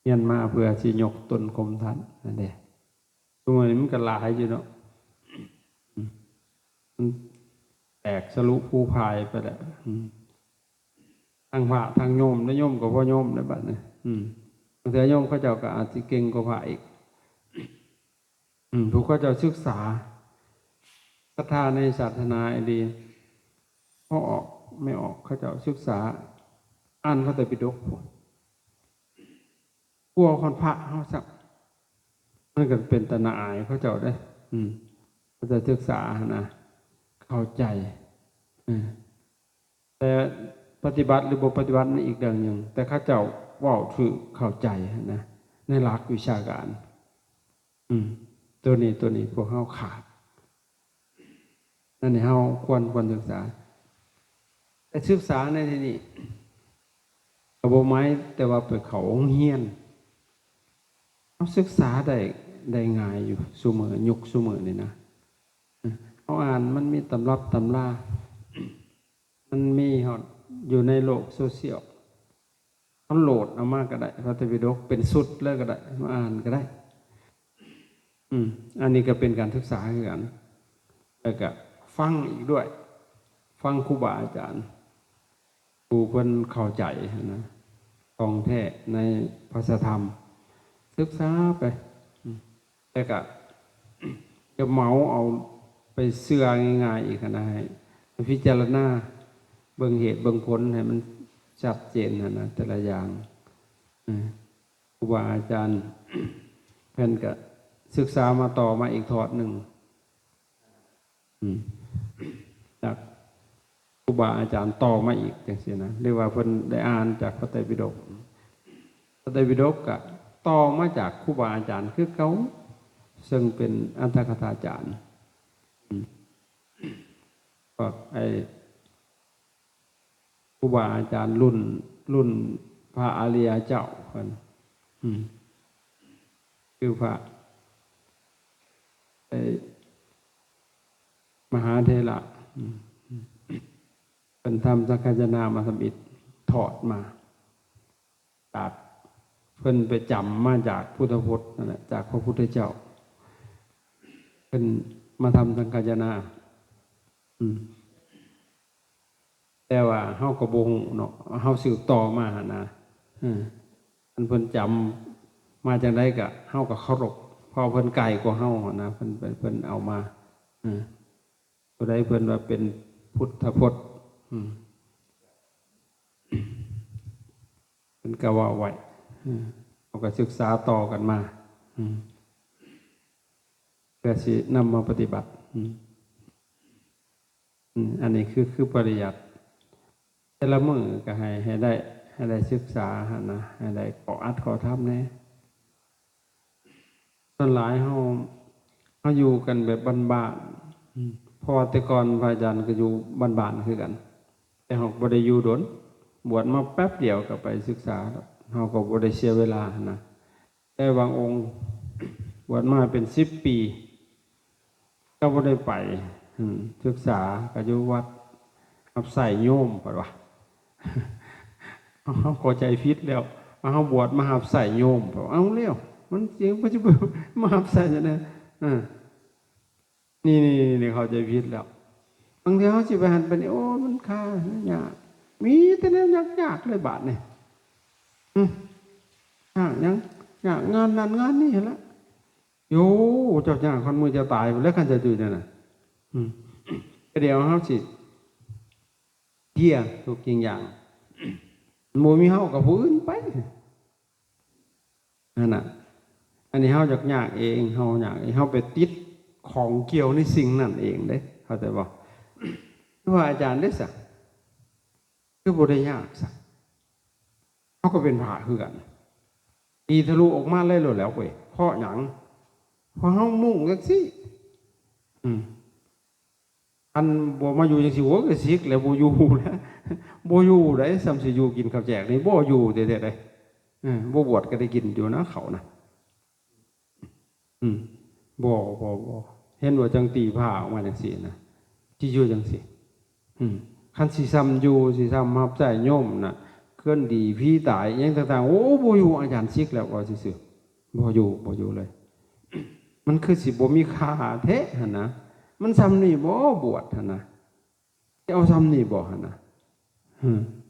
ຮຽນມາເພື່ອຊິຍົກຕົນຂົ່ມທ່ານນັ້ນເດ້. ທຸກມື້ນີ້ມັນກໍຫຼາຍຢູ່ເນາະ, ມັນແຕກສະລຸພູພາຍໄປແລ້ວ. ທັງພະທັງໂຍມ, ແລະໂຍມກໍບໍ່ໂຍມໃນບັດນີ້. ບາງເທື່ອໂຍມເຂົາເຈົ້າກໍອາດຊິເກັ່ງກວ່າພະອີກ. ອືມ ພວກເຂົາເຈົ້າສຶກສາສັດທາໃນສາສະໜາອີ່ຫຼີ, ພໍ່ອອກແມ່ອອກເຂົາເຈົ້າສຶກສາອ່ານພະໄຕປິດົກພຸ້ນ ກວ່າຮອດພະເຮົາຊ້ຳ. ມັນກໍເປັນຕາໜ້າອາຍເຂົາເຈົ້າເດ້. ອືມ ເຂົາເຈົ້າສຶກສາຫັ້ນນະ ເຂົ້າໃຈ ອ ແຕ່ປະຕິບັດຫຼືບໍ່ປະຕິບັດນັ້ນອີກເລື່ອງໜຶ່ງ, ແຕ່ເຂົາເຈົ້າເວົ້າຖືກເຂົ້າໃຈນະ ໃນຫຼັກວິຊາການ. ອືມ ໂຕນີ້ ໂຕນີ້ພວກເຮົາຂາດ. ນັ້ນໃຫ້ເຮົາຄວນ ຄວນສຶກສາ. ແຕ່ສຶກສາໃນທີ່ນີ້ກໍບໍ່ໝາຍແຕ່ວ່າໄປເຂົ້າໂຮງຮຽນ. ເຮົາສຶກສາໄດ້ ໄດ້ງ່າຍຢູ່ຊຸມື້ ຍຸກຊຸມື້ນີ້ນະ. ເຮົາອ່ານ ມັນມີຕຳລັບຕຳລາ ມັນມີຮອດຢູ່ໃນໂລກໂຊຊຽວ. ເຮົາໂຫຼດເອົາມາກໍໄດ້ ພະໄຕປິດົກເປັນຊຸດເລີຍກໍໄດ້ ມາອ່ານກໍໄດ້. ອືມ ອັນນີ້ກໍເປັນການສຶກສາຄືກັນ. ແລ້ວກໍຟັງອີກດ້ວຍ ຟັງຄູບາອາຈານ ຜູ້ເພິ່ນເຂົ້າໃຈຫັ້ນນະ ຂອງແທ້ໃນພະສະທຳ ສຶກສາໄປ. ອືມ ແຕ່ກະຢ່າເໝົາເອົາໄປເຊື່ອງ່າຍໆອີກຫັ້ນນະ ໃຫ້ພິຈາລະນາເບິ່ງເຫດເບິ່ງຜົນໃຫ້ມັນຊັດເຈນຫັ້ນນະ ແຕ່ລະຢ່າງ. ເອີ ຄູບາອາຈານເພິ່ນກະສຶກສາມາຕໍ່ມາອີກທອດໜຶ່ງ. ອືມ ຈາກຄູບາອາຈານຕໍ່ມາອີກຈັ່ງຊີ້ນະ ຫຼືວ່າເພິ່ນໄດ້ອ່ານຈາກພະໄຕປິດົກ, ພະໄຕປິດົກກະຕໍ່ມາຈາກຄູບາອາຈານຄືເກົ່າ ເຊິ່ງເປັນອັດຖະກະຖາຈານ. ອືມ ພວກໄອ້ ຄູບາອາຈານລຸ້ນ ລຸ້ນພະອະລິຍະເຈົ້າເພິ່ນ ອືມ ຄືພະ ໄອ້ ມະຫາເຖລະ ອືມ ເພິ່ນທຳສັງຄາຍະນາມາທຳອິດ ຖອດມາຈາກ ເພິ່ນໄປຈຳມາຈາກພຸດທະພົດນັ້ນແຫຼະ ຈາກພະພຸດທະເຈົ້າ ເພິ່ນມາທຳສັງຄາຍະນາ ອືມ. ແຕ່ວ່າເຮົາກໍບໍ່ຮູ້ເນາະ ເຮົາສືບຕໍ່ມາຫັ້ນນະ. ເອີ ອັນເພິ່ນຈຳມາຈັ່ງໃດກະເຮົາກໍເຄົາລົບ ເພາະເພິ່ນໄກກວ່າເຮົາຫັ້ນນະ ເພິ່ນ ເພິ່ນ ເພິ່ນເອົາມາ. ເອີ ຜູ້ໃດເພິ່ນວ່າເປັນພຸດທະພົດ ອືມ ເພິ່ນກໍເວົ້າໄວ້ ເອີ ເຮົາກໍສຶກສາຕໍ່ກັນມາ ອືມ ເພື່ອຊິນຳມາປະຕິບັດ ອືມ. ອືມ ອັນນີ້ຄື ຄືປະລິຍັດ ແຕ່ລະມື້ກໍໃຫ້ ໃຫ້ໄດ້ ໃຫ້ໄດ້ສຶກສາຫັ້ນນະ ໃຫ້ໄດ້ເຂົ້າອັດເຂົ້າທຳແດ່. ສ່ວນຫຼາຍເຮົາ ເຮົາຢູ່ກັນແບບບ້ານໆ ອືມ ເພາະວ່າແຕ່ກ່ອນພະອາຈານກໍຢູ່ບ້ານໆຄືກັນ ແຕ່ເຮົາກໍບໍ່ໄດ້ຢູ່ດົນ ບວດມາແປັບດຽວກໍໄປສຶກສາ ເຮົາກໍບໍ່ໄດ້ເສຍເວລາຫັ້ນນະ. ແຕ່ບາງອົງບວດມາເປັນສິບປີ ກໍບໍ່ໄດ້ໄປ ອືມ ສຶກສາກໍຢູ່ວັດ ຮັບໃຊ້ໂຍມ ເພິ່ນວ່າ ເຮົາເຂົ້າໃຈຜິດແລ້ວ ວ່າເຮົາບວດມາຮັບໃຊ້ໂຍມ. ເອົາແລ້ວ ມັນຊິ ມັນຊິມາຮັບໃຊ້ຈັ່ງໃດ? ເອີ ນີ້ ນີ້ ນີ້ເຂົ້າໃຈຜິດແລ້ວ. ບາງເທື່ອເຮົາຊິໄປຫັ້ນໄປນີ້ ໂອ້ ມັນຄ່າ ມັນຍາກ ມີແຕ່ແນວຍາກໆເລີຍບາດນີ້. ອື ຍາກຫຍັງ? ຍາກງານນັ້ນງານນີ້ຫັ້ນລະ. ໂຢ ເຈົ້າຍາກຮອດມື້ເຈົ້າຕາຍພຸ້ນແຫຼະ ຄັນເຈົ້າຢູ່ແນວນັ້ນ. ອື ແຕ່ດຽວເຮົາຊິເພຍທຸກສິ່ງຢ່າງ ບໍ່ມີເຮົາກໍຜູ້ອື່ນໄປ. ນັ້ນນະ ອັນນີ້ເຮົາຢາກຍາກເອງ ເຮົາຍາກເອງ ເຮົາໄປຕິດຂ້ອງກ່ຽວໃນສິ່ງນັ້ນເອງເດ້ ເຂົ້າໃຈບໍ່? ຄືວ່າອາຈານເດ້ຊະ ຄືບໍ່ໄດ້ຍາກຊະ? ເຮົາກໍເປັນພະຄືກັນ ຕີທະລຸອອກມາເລີຍໂລດແລ້ວເວີຍ. ເພາະຫຍັງ? ເພາະເຮົາມຸ່ງຈັ່ງຊີ້. ອືມ ຄັນບໍ່ມາຢູ່ຈັ່ງຊີ້ ໂອ້ຍ ກໍສິກແລ້ວ ບໍ່ຢູ່ແລ້ວ ບໍ່ຢູ່ໃດ໋. ສ່ຳຊິຢູ່ກິນເຂົ້າແຈກນີ້ ບໍ່ຢູ່ແທ້ໆເດ້. ເອີ ບໍ່ບວດກໍໄດ້ກິນຢູ່ນະ ເຂົ້ານະ. ອືມ ບໍ່ ບໍ່ ບໍ່ ເຫັນວ່າຈັ່ງຕີຜ້າອອກມາຈັ່ງຊີ້ນະ ຊິຢູ່ຈັ່ງຊີ້. ອືມ ຄັນຊິສ່ຳຢູ່ ຊິສ່ຳຮັບໃຊ້ໂຍມນະ ເຄື່ອນດີ ຜີຕາຍ ຫຍັງຕ່າງໆ ໂອ້ ບໍ່ຢູ່ ອາຈານສິກແລ້ວ ເວົ້າຊື່ໆ ບໍ່ຢູ່ ບໍ່ຢູ່ເລີຍ. ມັນຄືຊິບໍ່ມີຄ່າແທ້ຫັ້ນນະ. ມັນສ່ຳນີ້ບໍ ບວດຫັ້ນນະ ຊິເອົາສ່ຳນີ້ບໍຫັ້ນນະ?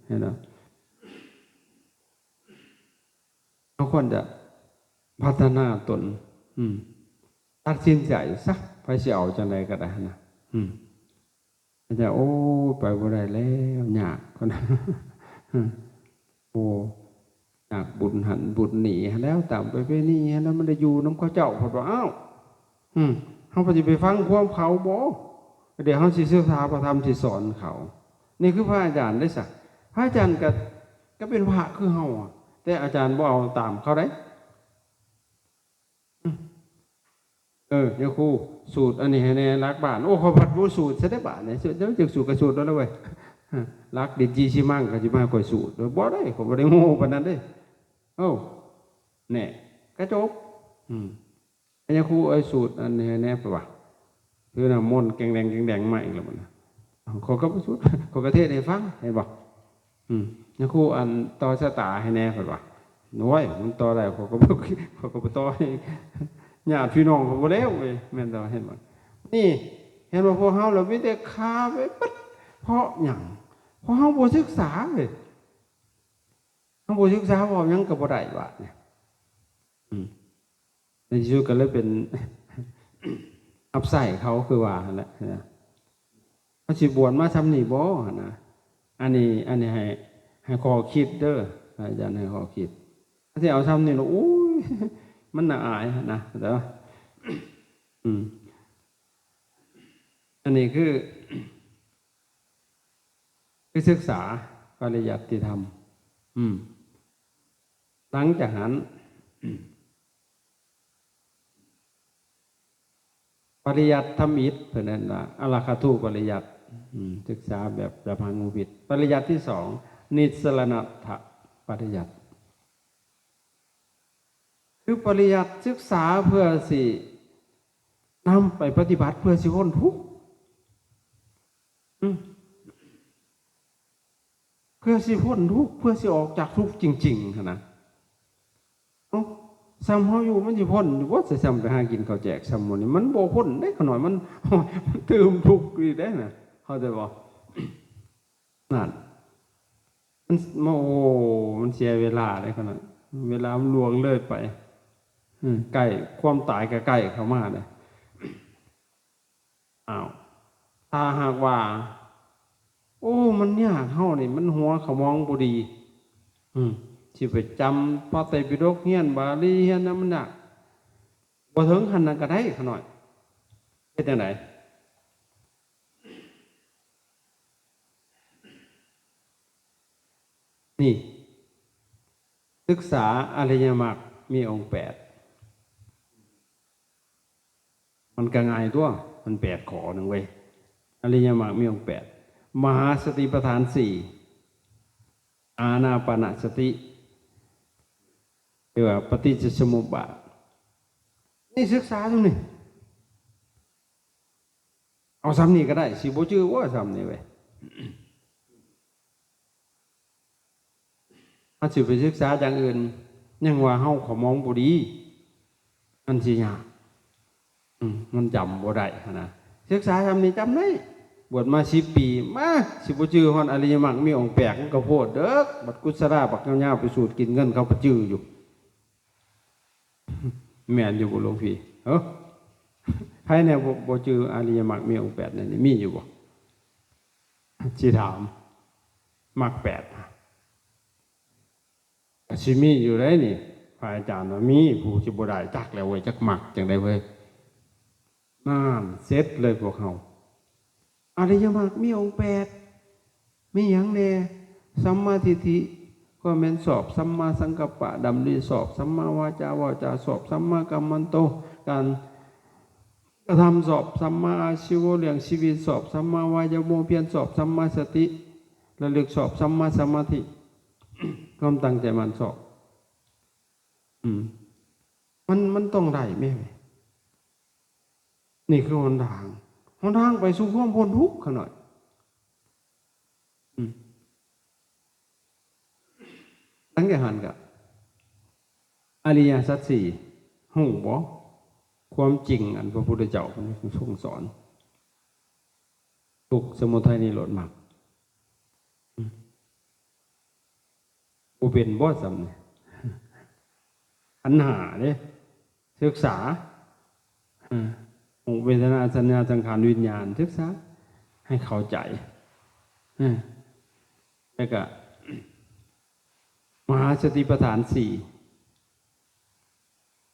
ເຫັນບໍ່? ເຮົາຄວນຈະພັດທະນາຕົນ ອືມ ຕັດສິນໃຈຊະ ໃຜຊິເອົາຈັ່ງໃດກໍໄດ້ຫັ້ນນະ. ອືມ ແຕ່ ໂອ້ຍ ໄປບໍ່ໄດ້ແລ້ວ ຍາກ ໂອ້ ຍາກບຸນຫັ້ນບຸນນີ້ຫັ້ນແລ້ວ ຕາມປະເພນີຫັ້ນແລ້ວ ມັນໄດ້ຢູ່ນຳເຂົາເຈົ້າ ເພິ່ນວ່າ. ອ້າວ ອືມ ເຮົາກໍຊິໄປຟັງຄວາມເຂົາບໍ? ດຽວເຮົາຊິສຶກສາພະທຳທີ່ສອນເຂົາ. ນີ້ຄືພະອາຈານເດ້ຊະ. ພະອາຈານກໍ ກໍເປັນພະຄືເຮົາ ແຕ່ອາຈານບໍ່ເອົາຕາມເຂົາໄດ໋. ເອີ ຍາຄູ ສູດອັນນີ້ໃຫ້ແດ່ ຫຼັກບ້ານ. ໂອ້ ຂ້ອຍພັດບໍ່ສູດຊະເດ້ບາດນີ້. ສູດ ຈະມາຈັກສູດກໍສູດແລ້ວເວີຍ. ຫຼັກດິນຈີຊີມັງ ກໍຊິມາໃຫ້ຂ້ອຍສູດ. ບໍ່ໄດ້ ຂ້ອຍບໍ່ໄດ້ໂງ່ປານນັ້ນເດ້. ໂອ້ ແນ່ ກະຈົບ. ອືມ ຍາຄູເອີຍ ສູດອັນນີ້ໃຫ້ແດ່ ເພິ່ນວ່າ. ຄືນ້ຳມົນແກງແດງ ແກງແດງມາອີກແລ້ວບັດນີ້. ຂ້ອຍກໍບໍ່ສູດ ຂ້ອຍກໍເທດໃຫ້ຟັງ ເຫັນບໍ່? ອືມ ຍາຄູ ອັນ ຕໍ່ຊະຕາໃຫ້ແດ່ ເພິ່ນວ່າ. ໂອ້ຍ ມັນຕໍ່ໄດ້ ຂ້ອຍກໍບໍ່ ຂ້ອຍກໍບໍ່ຕໍ່ໃຫ້ ຍາດພີ່ນ້ອງກໍບໍ່ແລ້ວເວີຍ ແມ່ນແຕ່ວ່າ ເຫັນບໍ່? ນີ້ ເຫັນບໍ່? ພວກເຮົາລະມີແຕ່ຄາໄປເບິດ ເພາະຫຍັງ? ເພາະເຮົາບໍ່ສຶກສາເວີຍ. ເຮົາບໍ່ສຶກສາ ເວົ້າຫຍັງກໍບໍ່ໄດ້ບາດນີ້. ອືມ ໃນທີ່ສຸດກໍເລີຍເປັນ ຮັບໃຊ້ເຂົາ ຄືວ່າຫັ້ນແຫຼະ. ເຮົາຊິບວດມາຊ່ຳນີ້ບໍ່ຫັ້ນນະ? ອັນນີ້ ອັນນີ້ໃຫ້ ໃຫ້ຂໍ້ຄິດເດີ ອາຈານໃຫ້ຂໍ້ຄິດ. ເຮົາຊິເອົາຊ່ຳນີ້ລະ ໂອ້ຍ ມັນໜ້າອາຍຫັ້ນນະ. ແຕ່ວ່າ ອືມ ອັນນີ້ຄື ຄືສຶກສາປະລິຍັດຕິທຳ. ອືມ ຫຼັງຈາກນັ້ນ ປະລິຍັດທຳອິດ ເພິ່ນເອີ້ນວ່າອາລາຄະທູປະລິຍັດ. ອືມ ສຶກສາແບບ ແບບພານຸວິດ. ປະລິຍັດທີສອງ ນິດສະລະນະທະປະລິຍັດ. ຄືປະລິຍັດສຶກສາເພື່ອຊິນຳໄປປະຕິບັດ ເພື່ອຊິພົ້ນທຸກ. ອືມ ເພື່ອຊິພົ້ນທຸກ ເພື່ອຊິອອກຈາກທຸກຈິງໆ ຫັ້ນນະ. ເອົ້າ ຊ່ຳເຮົາຢູ່ມັນຊິພົ້ນຢູ່ບໍ່? ຊ່ຳໄປຫາກິນເຂົ້າແຈກຊ່ຳໝູ່ນີ້ ມັນບໍ່ພົ້ນເດ້ ຂະນ້ອຍ ມັນ ມັນຕື່ມທຸກອີກເດ້ນະ ເຂົ້າໃຈບໍ່? ນັ້ນ ມັນ ໂອ້ ມັນເສຍເວລາເດ້ຂະນ້ອຍ ເວລາມັນລ່ວງເລີຍໄປ. ອືມ ໃກ້ ຄວາມຕາຍກໍໃກ້ເຂົ້າມາເດ້. ອ້າວ ຖ້າຫາກວ່າ ໂອ້ ມັນຍາກ ເຮົານີ້ມັນຫົວຂະໝອງບໍ່ດີ ອືມ ຊິໄປຈຳພະໄຕປິດົກ ຮຽນບາລີ ຮຽນຫຍັງ ມັນຍາກ. ບໍ່ເຖິງຂັ້ນນັ້ນກໍໄດ້ຂະນ້ອຍ. ເຮັດຈັ່ງໃດ? ນີ້ ສຶກສາອະລິຍະມັກມີອົງແປດ ມັນກໍງ່າຍຕົວະ ມັນແປດຂໍ້ໜຶ່ງເວີຍ. ອະລິຍະມັກມີອົງແປດ ມະຫາສະຕິປະທານສີ່ ອານາປານະສະຕິ ຫຼືວ່າປະຕິດຈະສະມຸບບາດ. ນີ້ສຶກສາຊ່ຳນີ້ ເອົາຊ່ຳນີ້ກໍໄດ້ ຊິບໍ່ຈື່ບໍ່ຊ່ຳນີ້ເວີຍ. ເຮົາຊິໄປສຶກສາຢ່າງອື່ນ ຍັງວ່າເຮົາຂະໝອງບໍ່ດີ ມັນຊິຍາກ ອືມ ມັນຈຳບໍ່ໄດ້ຫັ້ນນະ. ສຶກສາຊ່ຳນີ້ຈຳໄດ້ ບວດມາສິບປີ ມາ ຊິບໍ່ຈື່ຮອດອະລິຍະມັກມີອົງແປດ ມັນກໍໂພດເດີ. ບັກກຸດສະລາບັກຍາວໆ ໄປສູດກິນເງິນເຂົາໄປຈື່ຢູ່. ແມ່ນຢູ່ບໍ່ຫຼວງພີ່? ເອີ ໃຜແນ່ບໍ່ ບໍ່ຈື່ອະລິຍະມັກມີອົງແປດແນ່ນີ້ ມີຢູ່ບໍ່? ຊິຖາມ ມັກແປດ ກໍຊິມີຢູ່ໄດ໋ນີ້. ພະອາຈານວ່າມີ ຜູ້ຊິບໍ່ໄດ້ຈັກແລ້ວເວີຍ ຈັກມັກຈັ່ງໃດເວີຍ. ນັ້ນ ເສັດເລີຍພວກເຮົາ. ອະລິຍະມັກມີອົງແປດ ມີຫຍັງແດ່? ສຳມາທິດຖິ ກໍແມ່ນຊອບ, ສຳມາສັງກັບປະ ດຳລິຊອບ, ສຳມາວາຈາ ເວົ້າຈາຊອບ, ສຳມາກຳມັນໂຕ ການກະທຳຊອບ, ສຳມາອາຊີໂວ ລ້ຽງຊີວິດຊອບ, ສຳມາວາຍາໂມ ພຽນຊອບ, ສຳມາສະຕິ ລະລຶກຊອບ, ສຳມາສະມາທິ ຄວາມຕັ້ງໃຈໝັ້ນຊອບ. ອືມ ມັນ ມັນຕ້ອງໄດ້ແມ່ນ. ນີ້ຄືຫົນທາງ ຫົນທາງໄປສູ່ຄວາມພົ້ນທຸກຂະນ້ອຍ. ອືມ ຫຼັງຈາກຫັ້ນກະ ອະລິຍະສັດສີ່ ຮູ້ບໍ່? ຄວາມຈິງອັນພະພຸດທະເຈົ້າເພິ່ນຊົງສອນ ທຸກ ສະມຸໄທ ນິໂຣດ ມັກ. ອືມ ບໍ່ເປັນບໍ່ຊ່ຳນີ້? ຂັນຫ້າເດ້ ສຶກສາ ເອີ ຮູບ ເວທະນາ ສັນຍາ ສັງຂານ ວິນຍານ ສຶກສາໃຫ້ເຂົ້າໃຈ. ເອີ ແລ້ວກະ ມະຫາສະຕິປະທານສີ່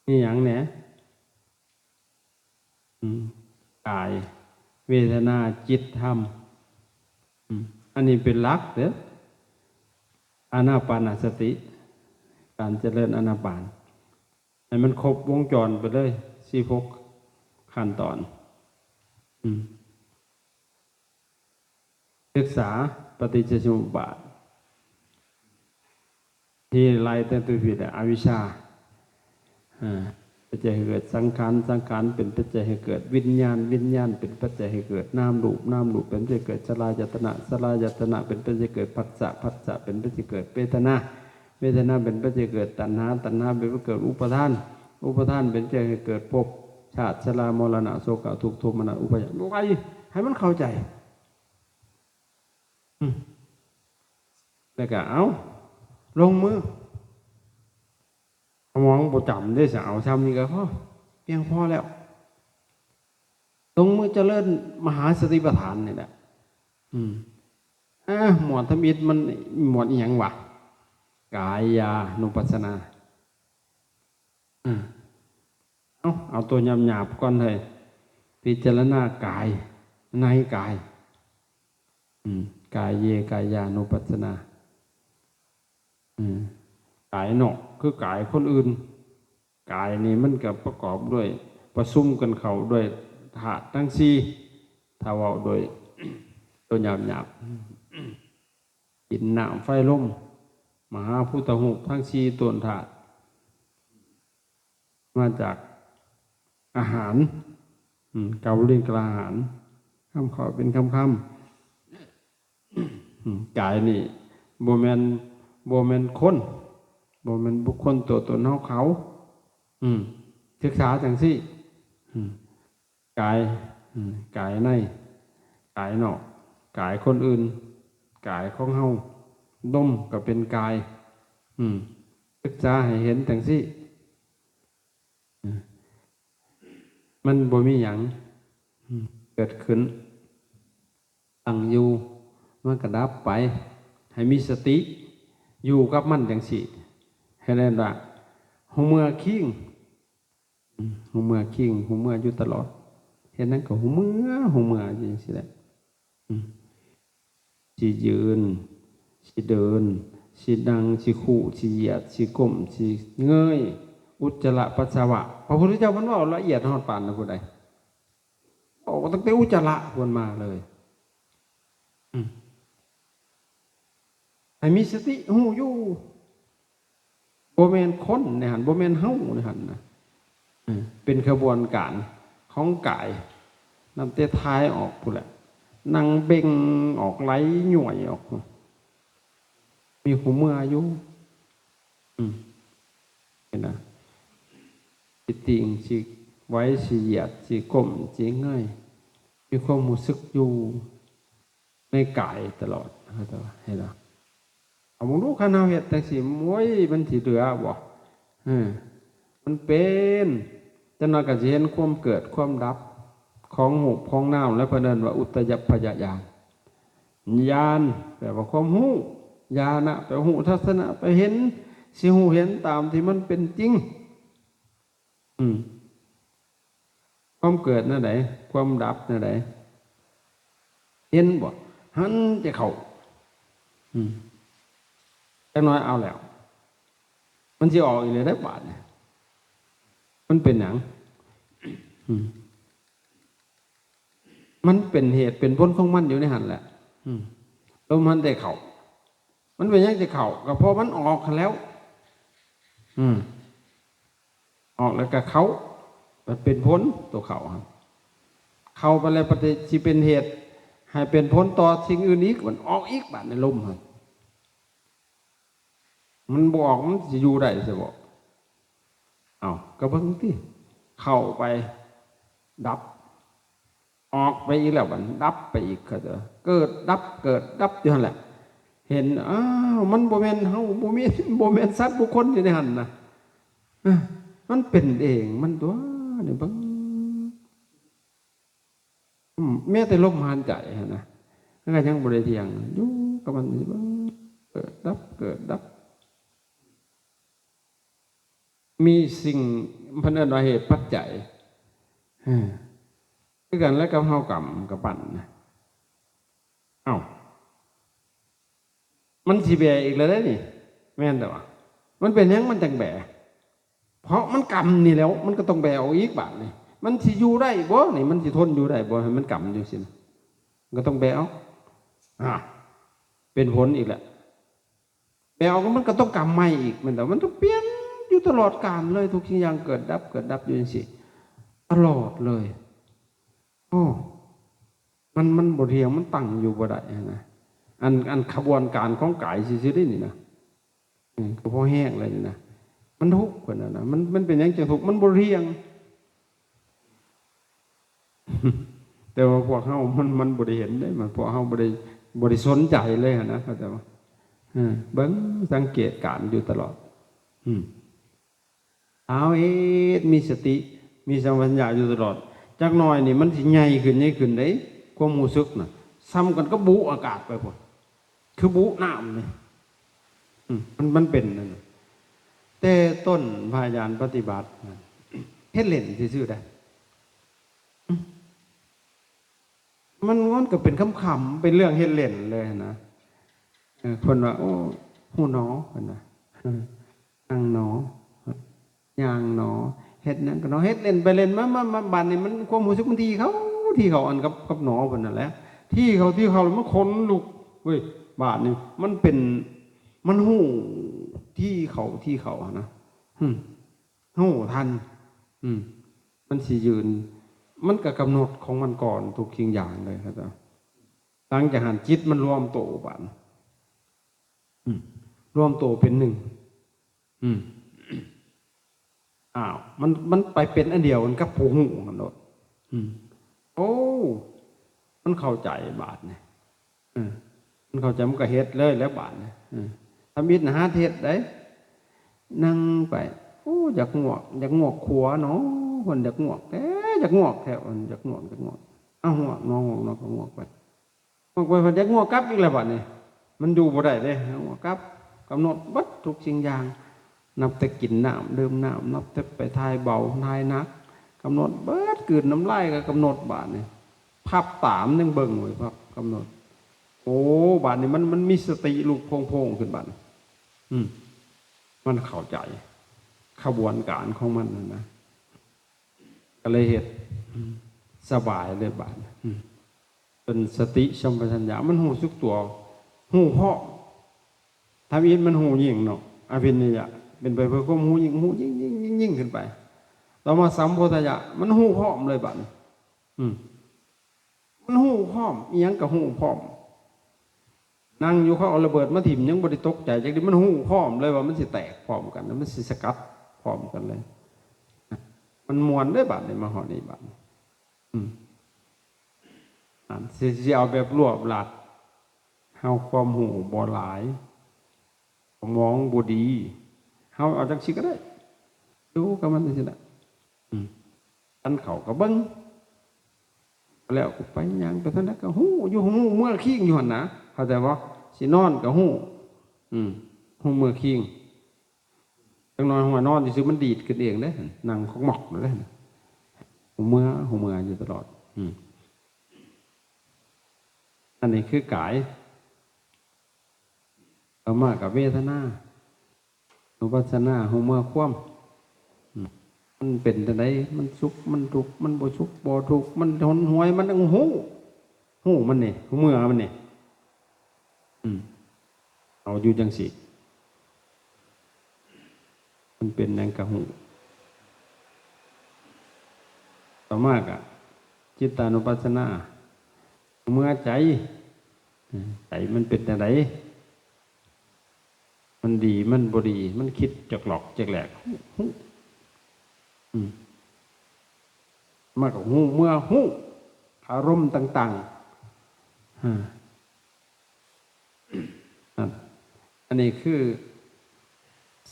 ມີຫຍັງແດ່? ອືມ ກາຍ ເວທະນາ ຈິດ ທຳ. ອືມ ອັນນີ້ເປັນຫຼັກເດີ້ ອານາປານະສະຕິ ການຈະເລີນອານາປານ ໃຫ້ມັນຄົບວົງຈອນໄປເລີຍ ສິບຫົກ ຂັ້ນຕອນ. ອືມ ສຶກສາປະຕິດຈະສະມຸບບາດ ທີ່ໄລ່ຕັ້ງແຕ່ປີແລ້ວ ອະວິຊຊາ ອາ ປັດໄຈໃຫ້ເກີດສັງຂານ, ສັງຂານເປັນປັດໄຈໃຫ້ເກີດວິນຍານ, ວິນຍານເປັນປັດໄຈໃຫ້ເກີດນາມຮູບ, ນາມຮູບເປັນປັດໄຈເກີດສະລາຍະຕະນະ, ສະລາຍະຕະນະເປັນປັດໄຈເກີດພັດສະ, ພັດສະເປັນປັດໄຈເກີດເວທະນາ, ເວທະນາເປັນປັດໄຈເກີດຕັນຫາ, ຕັນຫາເປັນປັດໄຈເກີດອຸປາທານ, ອຸປາທານເປັນປັດໄຈໃຫ້ເກີດພົບ, ຊາດ, ຊະລາ, ມໍລະນະ, ໂສກະ, ທຸກ, ໂທມະນະ, ອຸປາຍາດ, ໄລ່ໃຫ້ມັນເຂົ້າໃຈ. ອືມ ແລ້ວກໍເອົາ ລົງມື ສະໝອງບໍ່ຈຳເດ້ ສະເອົາຊ່ຳນີ້ກໍພໍ ພຽງພໍແລ້ວ ລົງມືຈະເລີນມະຫາສະຕິປະທານນີ້ແຫຼະ. ອືມ ອາ ໝວດທຳອິດມັນໝວດອີ່ຫຍັງວະ? ກາຍານຸປັດສະນາ. ອາ ເອົາ ເອົາຕົວຫຍາບໆກ່ອນເຮີ້ຍ ພິຈາລະນາກາຍ ໃນກາຍ. ອືມ ກາເຍກາຍານຸປັດສະນາ. ອືມ ກາຍນອກຄືກາຍຄົນອື່ນ. ກາຍນີ້ມັນກໍປະກອບດ້ວຍ ປະຊຸມກັນເຂົ້າດ້ວຍທາດທັງສີ່ ຖ້າເວົ້າໂດຍຕົວຫຍາບໆ ດິນ ນ້ຳ ໄຟ ລົມ ມະຫາພຸດທະຮູບທັງສີ່ຕົນທາດ ມາຈາກອາຫານ ອືມ ກາວລິນກະອາຫານ ຄຳເຂົ້າເປັນຄຳໆ. ອືມ ກາຍນີ້ບໍ່ແມ່ນ ບໍ່ແມ່ນຄົນ ບໍ່ແມ່ນບຸກຄົນຕົວຕົນເຮົາເຂົາ. ອືມ ສຶກສາຈັ່ງຊີ້. ອືມ ກາຍ ອືມ ກາຍໃນ ກາຍນອກ ກາຍຄົນອື່ນ ກາຍຂອງເຮົາ ລົມກໍເປັນກາຍ. ອືມ ສຶກສາໃຫ້ເຫັນຈັ່ງຊີ້. ອືມ ມັນບໍ່ມີຫຍັງ ອືມ ເກີດຂຶ້ນ ຕັ້ງຢູ່ ມັນກໍດັບໄປ. ໃຫ້ມີສະຕິຢູ່ກັບມັນຈັ່ງຊີ້ ໃຫ້ເອີ້ນວ່າ ຮູ້ເມື່ອຄີງ. ອືມ ຮູ້ເມື່ອຄີງ ຮູ້ເມື່ອຢູ່ຕະຫຼອດ ເຮັດຫຍັງກໍຮູ້ເມື່ອ ຮູ້ເມື່ອຢູ່ຈັ່ງຊີ້ແຫຼະ. ອືມ ຊິຢືນ ຊິເດີນ ຊິນັ່ງ ຊິຄູ່ ຊິຢຽດ ຊິກົ້ມ ຊິເງີຍ ອຸດຈະລະປັດສະວະ. ພະພຸດທະເຈົ້າເພິ່ນເວົ້າລະອຽດຮອດປານນັ້ນພຸ້ນໃດ ເວົ້າຕັ້ງແຕ່ອຸດຈະລະພຸ້ນມາເລີຍ. ອືມ ໃຫ້ມີສະຕິຮູ້ຢູ່ ບໍ່ແມ່ນຄົນໃນຫັ້ນ ບໍ່ແມ່ນເຮົາໃນຫັ້ນນະ. ເອີ ເປັນຂະບວນການຂອງກາຍ ນັບແຕ່ຖ່າຍອອກພຸ້ນແຫຼະ ນັ່ງເບັ່ງອອກ ໄຫຼຍ້ວຍອອກ ມີຫົວເມືອຢູ່. ອືມ ເຫັນນະ ຊິຕິ່ງ ຊິໄຫວ ຊິຢຽດ ຊິກົ້ມ ຊິເງີຍ ມີຄວາມຮູ້ສຶກຢູ່ ໃນກາຍຕະຫຼອດ ເຫັນບໍ່? ເອົາເບິ່ງດູ ຄັນເຮົາເຮັດຈັ່ງຊີ້ ໂອ້ຍ ມັນຊິເຫຼືອບໍ່? ເອີ ມັນເປັນ ຈັກໜ້ອຍກໍຊິເຫັນຄວາມເກີດຄວາມດັບຂອງຮູບຂອງນາມ ແລະ ເພິ່ນເອີ້ນວ່າອຸດຕະຍັບພະຍະຍານ. ຍານ ແປວ່າຄວາມຮູ້, ຍານະ ແປວ່າຮູ້ທັດສະນະ ໄປເຫັນ ຊິຮູ້ເຫັນຕາມທີ່ມັນເປັນຈິງ. ອືມ ຄວາມເກີດແນວໃດ? ຄວາມດັບແນວໃດ? ເຫັນບໍ່? ຫັນແຕ່ເຂົ້າ. ອືມ ຈັກໜ້ອຍເອົາແລ້ວ ມັນຊິອອກອີກແລ້ວເດ້ບາດນີ້. ມັນເປັນຫຍັງ? ອືມ ມັນເປັນເຫດເປັນຜົນຂອງມັນຢູ່ໃນຫັ້ນແຫຼະ. ອືມ ລົມຫັນແຕ່ເຂົ້າ. ມັນເປັນຫຍັງຈະເຂົ້າ? ກໍເພາະມັນອອກຫັ້ນແລ້ວ. ອືມ ອອກແລ້ວກໍເຂົ້າ ມັນເປັນຜົນຕົວເຂົ້າຫັ້ນ. ເຂົ້າໄປແລ້ວປະຕິ ຊິເປັນເຫດໃຫ້ເປັນຜົນຕໍ່ສິ່ງອື່ນອີກ ມັນອອກອີກບາດໃນລົມຫັ້ນ. ມັນບໍ່ອອກ ມັນຊິຢູ່ໄດ້ຊະບໍ? ເອົ້າ ກໍເບິ່ງຕິ ເຂົ້າໄປ ດັບ ອອກໄປອີກແລ້ວ ບັດດັບໄປອີກ ເກີດດັບ ເກີດດັບຢູ່ຫັ້ນແຫຼະ. ເຫັນ ອ້າວ ມັນບໍ່ແມ່ນເຮົາ ບໍ່ມີ ບໍ່ແມ່ນສັດບຸກຄົນຢູ່ໃນຫັ້ນນະ. ເອີ ມັນເປັນເອງມັນຕົວະ ນີ້ເບິ່ງ ອືມ ແມ້ແຕ່ລົມຫາຍໃຈຫັ້ນນະ ມັນກໍຍັງບໍ່ໄດ້ທ່ຽງ ຢູ່ກັບມັນ ເບິ່ງ ເກີດດັບ ເກີດດັບ. ມີສິ່ງ ເພິ່ນເອີ້ນວ່າເຫດປັດໄຈ ເອີ ຄືກັນແຫຼະກັບເຮົາກຳກັບປັ້ນນະ. ເອົ້າ ມັນຊິແບອີກແລ້ວເດ້ນີ້ ແມ່ນແຕ່ວ່າ ມັນເປັນຫຍັງມັນຈັ່ງແບ? ເພາະມັນກຳນີ້ແລ້ວ ມັນກໍຕ້ອງແບອອກອີກບາດນີ້. ມັນຊິຢູ່ໄດ້ບໍ່ນີ້? ມັນຊິທົນຢູ່ໄດ້ບໍ່ ໃຫ້ມັນກຳຢູ່ຊີ້ນະ? ມັນກໍຕ້ອງແບອອກ. ອາ ເປັນຜົນອີກແລ້ວ. ແບອອກ ມັນກໍຕ້ອງກຳໃໝ່ອີກ ແມ່ນແລ້ວ. ມັນຕ້ອງປ່ຽນຢູ່ຕະຫຼອດການເລີຍ. ທຸກສິ່ງຢ່າງເກີດດັບ ເກີດດັບຢູ່ຈັ່ງຊີ້ ຕະຫຼອດເລີຍ. ໂອ້ ມັນ ມັນບໍ່ທ່ຽງ ມັນຕັ້ງຢູ່ບໍ່ໄດ້ຫັ້ນນະ. ອັນ ອັນຂະບວນການຂອງກາຍຊື່ໆເດ້ນີ້ນະ ເອີ ກໍພໍແຮງແລ້ວນີ້ນະ. ມັນທຸກ ເພິ່ນນະ ມັນ ມັນເປັນຫຍັງຈັ່ງທຸກ? ມັນບໍ່ທ່ຽງ. ແຕ່ວ່າພວກເຮົາ ມັນ ມັນບໍ່ໄດ້ເຫັນເດ້ ມັນ ພວກເຮົາບໍ່ໄດ້ ບໍ່ໄດ້ສົນໃຈເລີຍຫັ້ນນະ ເຂົ້າໃຈບໍ່? ເອີ ເບິ່ງສັງເກດການຢູ່ຕະຫຼອດ. ອືມ ເອົາເຮັດ ມີສະຕິ ມີສຳປະຊັນຍະຢູ່ຕະຫຼອດ. ຈັກໜ້ອຍນີ້ມັນຊິໃຫຍ່ຂຶ້ນ ໃຫຍ່ຂຶ້ນເດ້ ຄວາມຮູ້ສຶກນະ ສ່ຳກັນກັບບຸອາກາດໄປພຸ້ນ ຄືບຸນ້ຳນີ້. ອືມ ມັນ ມັນເປັນນັ້ນນະ. ແຕ່ຕົ້ນພະຍານປະຕິບັດນະ ເຮັດເລ່ນຊື່ໆໄດ໋. ອືມ ມັນ ມັນກໍເປັນຂຳໆ ເປັນເລື່ອງເຮັດເລ່ນເລີຍຫັ້ນນະ. ເອີ ເພິ່ນວ່າ ໂອ້ ຮູ້ໜໍ ເພິ່ນວ່າ ເອີ ນັ່ງໜໍ ຍ່າງໜໍ ເຮັດຫຍັງກໍໜໍ ເຮັດເລ່ນໄປເລ່ນມາ ມາ ມາ ບາດນີ້ມັນ ຄວາມຮູ້ສຶກມັນຖີ່ເຂົ້າ ຖີ່ເຂົ້າ ອັນກັບ ກັບໜໍເພິ່ນນັ້ນແຫຼະ ຖີ່ເຂົ້າ ຖີ່ເຂົ້າ ແລ້ວມັນຂົນລຸກເວີຍ. ບາດນີ້ມັນເປັນ ມັນຮູ້ ຖີ່ເຂົ້າ ຖີ່ເຂົ້າຫັ້ນນະ. ອືມ ຮູ້ທັນ ອືມ ມັນຊິຢືນ ມັນກໍກຳນົດຂອງມັນກ່ອນທຸກສິ່ງຢ່າງເລີຍ. ເຂົ້າໃຈ? ຫຼັງຈາກຫັ້ນຈິດມັນລວມໂຕບາດ ອືມ ລວມໂຕເປັນໜຶ່ງ. ອືມ ອ້າວ ມັນ ມັນໄປເປັນອັນດຽວກັນກັບຜູ້ຮູ້ຫັ້ນໂລດ. ອືມ ໂອ້ ມັນເຂົ້າໃຈບາດນີ້. ເອີ ມັນເຂົ້າໃຈ ມັນກໍເຮັດເລີຍແຫຼະບາດນີ້. ເອີ ທຳອິດນະ ຫັດເຮັດໄດ໋ ນັ່ງໄປ ໂອ້ ຢາກງວກ ຢາກງວກຂົວເນາະ ເພິ່ນຢາກງວກແທ້ ຢາກງວກແທ້ ເພິ່ນຢາກງວກ ຢາກງວກ ເອົາ ງວກເນາະ ງວກເນາະ ກໍງວກໄປ ງວກໄປ ເພິ່ນຢາກງວກກັບອີກແລ້ວບາດນີ້. ມັນຢູ່ບໍ່ໄດ້ເດ້ ງວກກັບ ກຳນົດເບິດທຸກສິ່ງຢ່າງ. ນັບແຕ່ກິນນ້ຳ ດື່ມນ້ຳ ນັບແຕ່ໄປຖ່າຍເບົາຖ່າຍໜັກ ກຳນົດເບິດ ກືນນ້ຳລາຍກໍກຳນົດບາດນີ້ ພັບຕາມຍັງເບິ່ງເວີຍ ພັບກຳນົດ. ໂອ້ ບາດນີ້ມັນ ມັນມີສະຕິລຸກໂພງໆຂຶ້ນບາດນີ້. ອືມ ມັນເຂົ້າໃຈຂະບວນການຂອງມັນຫັ້ນນະ ກໍເລີຍເຮັດ ອືມ ສະບາຍເລີຍບາດນີ້. ອືມ ເປັນສະຕິສຳປະຊັນຍະ ມັນຮູ້ສຶກຕົວ ຮູ້ພ້ອມ. ທຳອິດມັນຮູ້ຍິ່ງເນາະ ອະພິນຍະ ເປັນໄປເພື່ອຄວາມຮູ້ຍິ່ງ ຮູ້ຍິ່ງໆໆຂຶ້ນໄປ. ຕໍ່ມາສຳໂພທະຍະ ມັນຮູ້ພ້ອມເລີຍບາດນີ້. ອືມ ມັນຮູ້ພ້ອມ ອີ່ຫຍັງກໍຮູ້ພ້ອມ. ນັ່ງຢູ່ ເຂົາເອົາລະເບີດມາຖິ້ມ ຍັງບໍ່ໄດ້ຕົກໃຈຈັກເທື່ອ ມັນຮູ້ພ້ອມເລີຍວ່າມັນຊິແຕກພ້ອມກັນ ມັນຊິສະກັດພ້ອມກັນເລີຍ. ມັນມ່ວນເດ້ບາດນີ້ ມາຮອດນີ້ບາດນີ້. ອືມ ອັນຊິ ຊິເອົາແບບລວບລັດ ເຮົາຄວາມຮູ້ບໍ່ຫຼາຍ ສະໝອງບໍ່ດີ ເຮົາເອົາຈັ່ງຊີ້ກໍໄດ້ ຢູ່ກັບມັນຈັ່ງຊີ້ລະ. ອືມ ອັນເຂົາກໍເບິ່ງ ແລ້ວກໍໄປຍ່າງໄປທາງໃດກໍຮູ້ຢູ່ ຮູ້ເມືອຄີງຢູ່ຫັ້ນນະ ເຂົ້າໃຈບໍ່? ຊິນອນກໍຮູ້ ອືມ ຮູ້ເມືອຄີງ. ຈັກໜ້ອຍຫົວນອນຊື່ໆ ມັນດີດຂຶ້ນເອງເດ້ ນັ່ງຂອກໝອກເດ້ ຮູ້ເມືອ ຮູ້ເມືອຢູ່ຕະຫຼອດ. ອືມ ອັນນີ້ຄືກາຍ. ຕໍ່ມາກໍເວທະນາ ນຸປັດສະນາ ຮູ້ເມືອຄວາມ. ອືມ ມັນເປັນຈັ່ງໃດ? ມັນສຸກ ມັນທຸກ ມັນບໍ່ສຸກ ບໍ່ທຸກ ມັນຫົນຫວຍ ມັນຕ້ອງຮູ້ ຮູ້ມັນນີ້ ຮູ້ເມືອມັນນີ້. ອືມ ເອົາຢູ່ຈັ່ງຊີ້ ມັນເປັນຫຍັງກະຮູ້. ຕໍ່ມາກະຈິດຕານຸປັດສະນາ ເມືອໃຈ ໃຈມັນເປັນຈັ່ງໃດ? ມັນດີ ມັນບໍ່ດີ ມັນຄິດຈອກຫຼອກຈອກແຫຼກ ຮູ້ ອືມ ມັນກໍຮູ້ເມືອ ຮູ້ອາລົມຕ່າງໆ. ອາ ນັ້ນ ອັນນີ້ຄື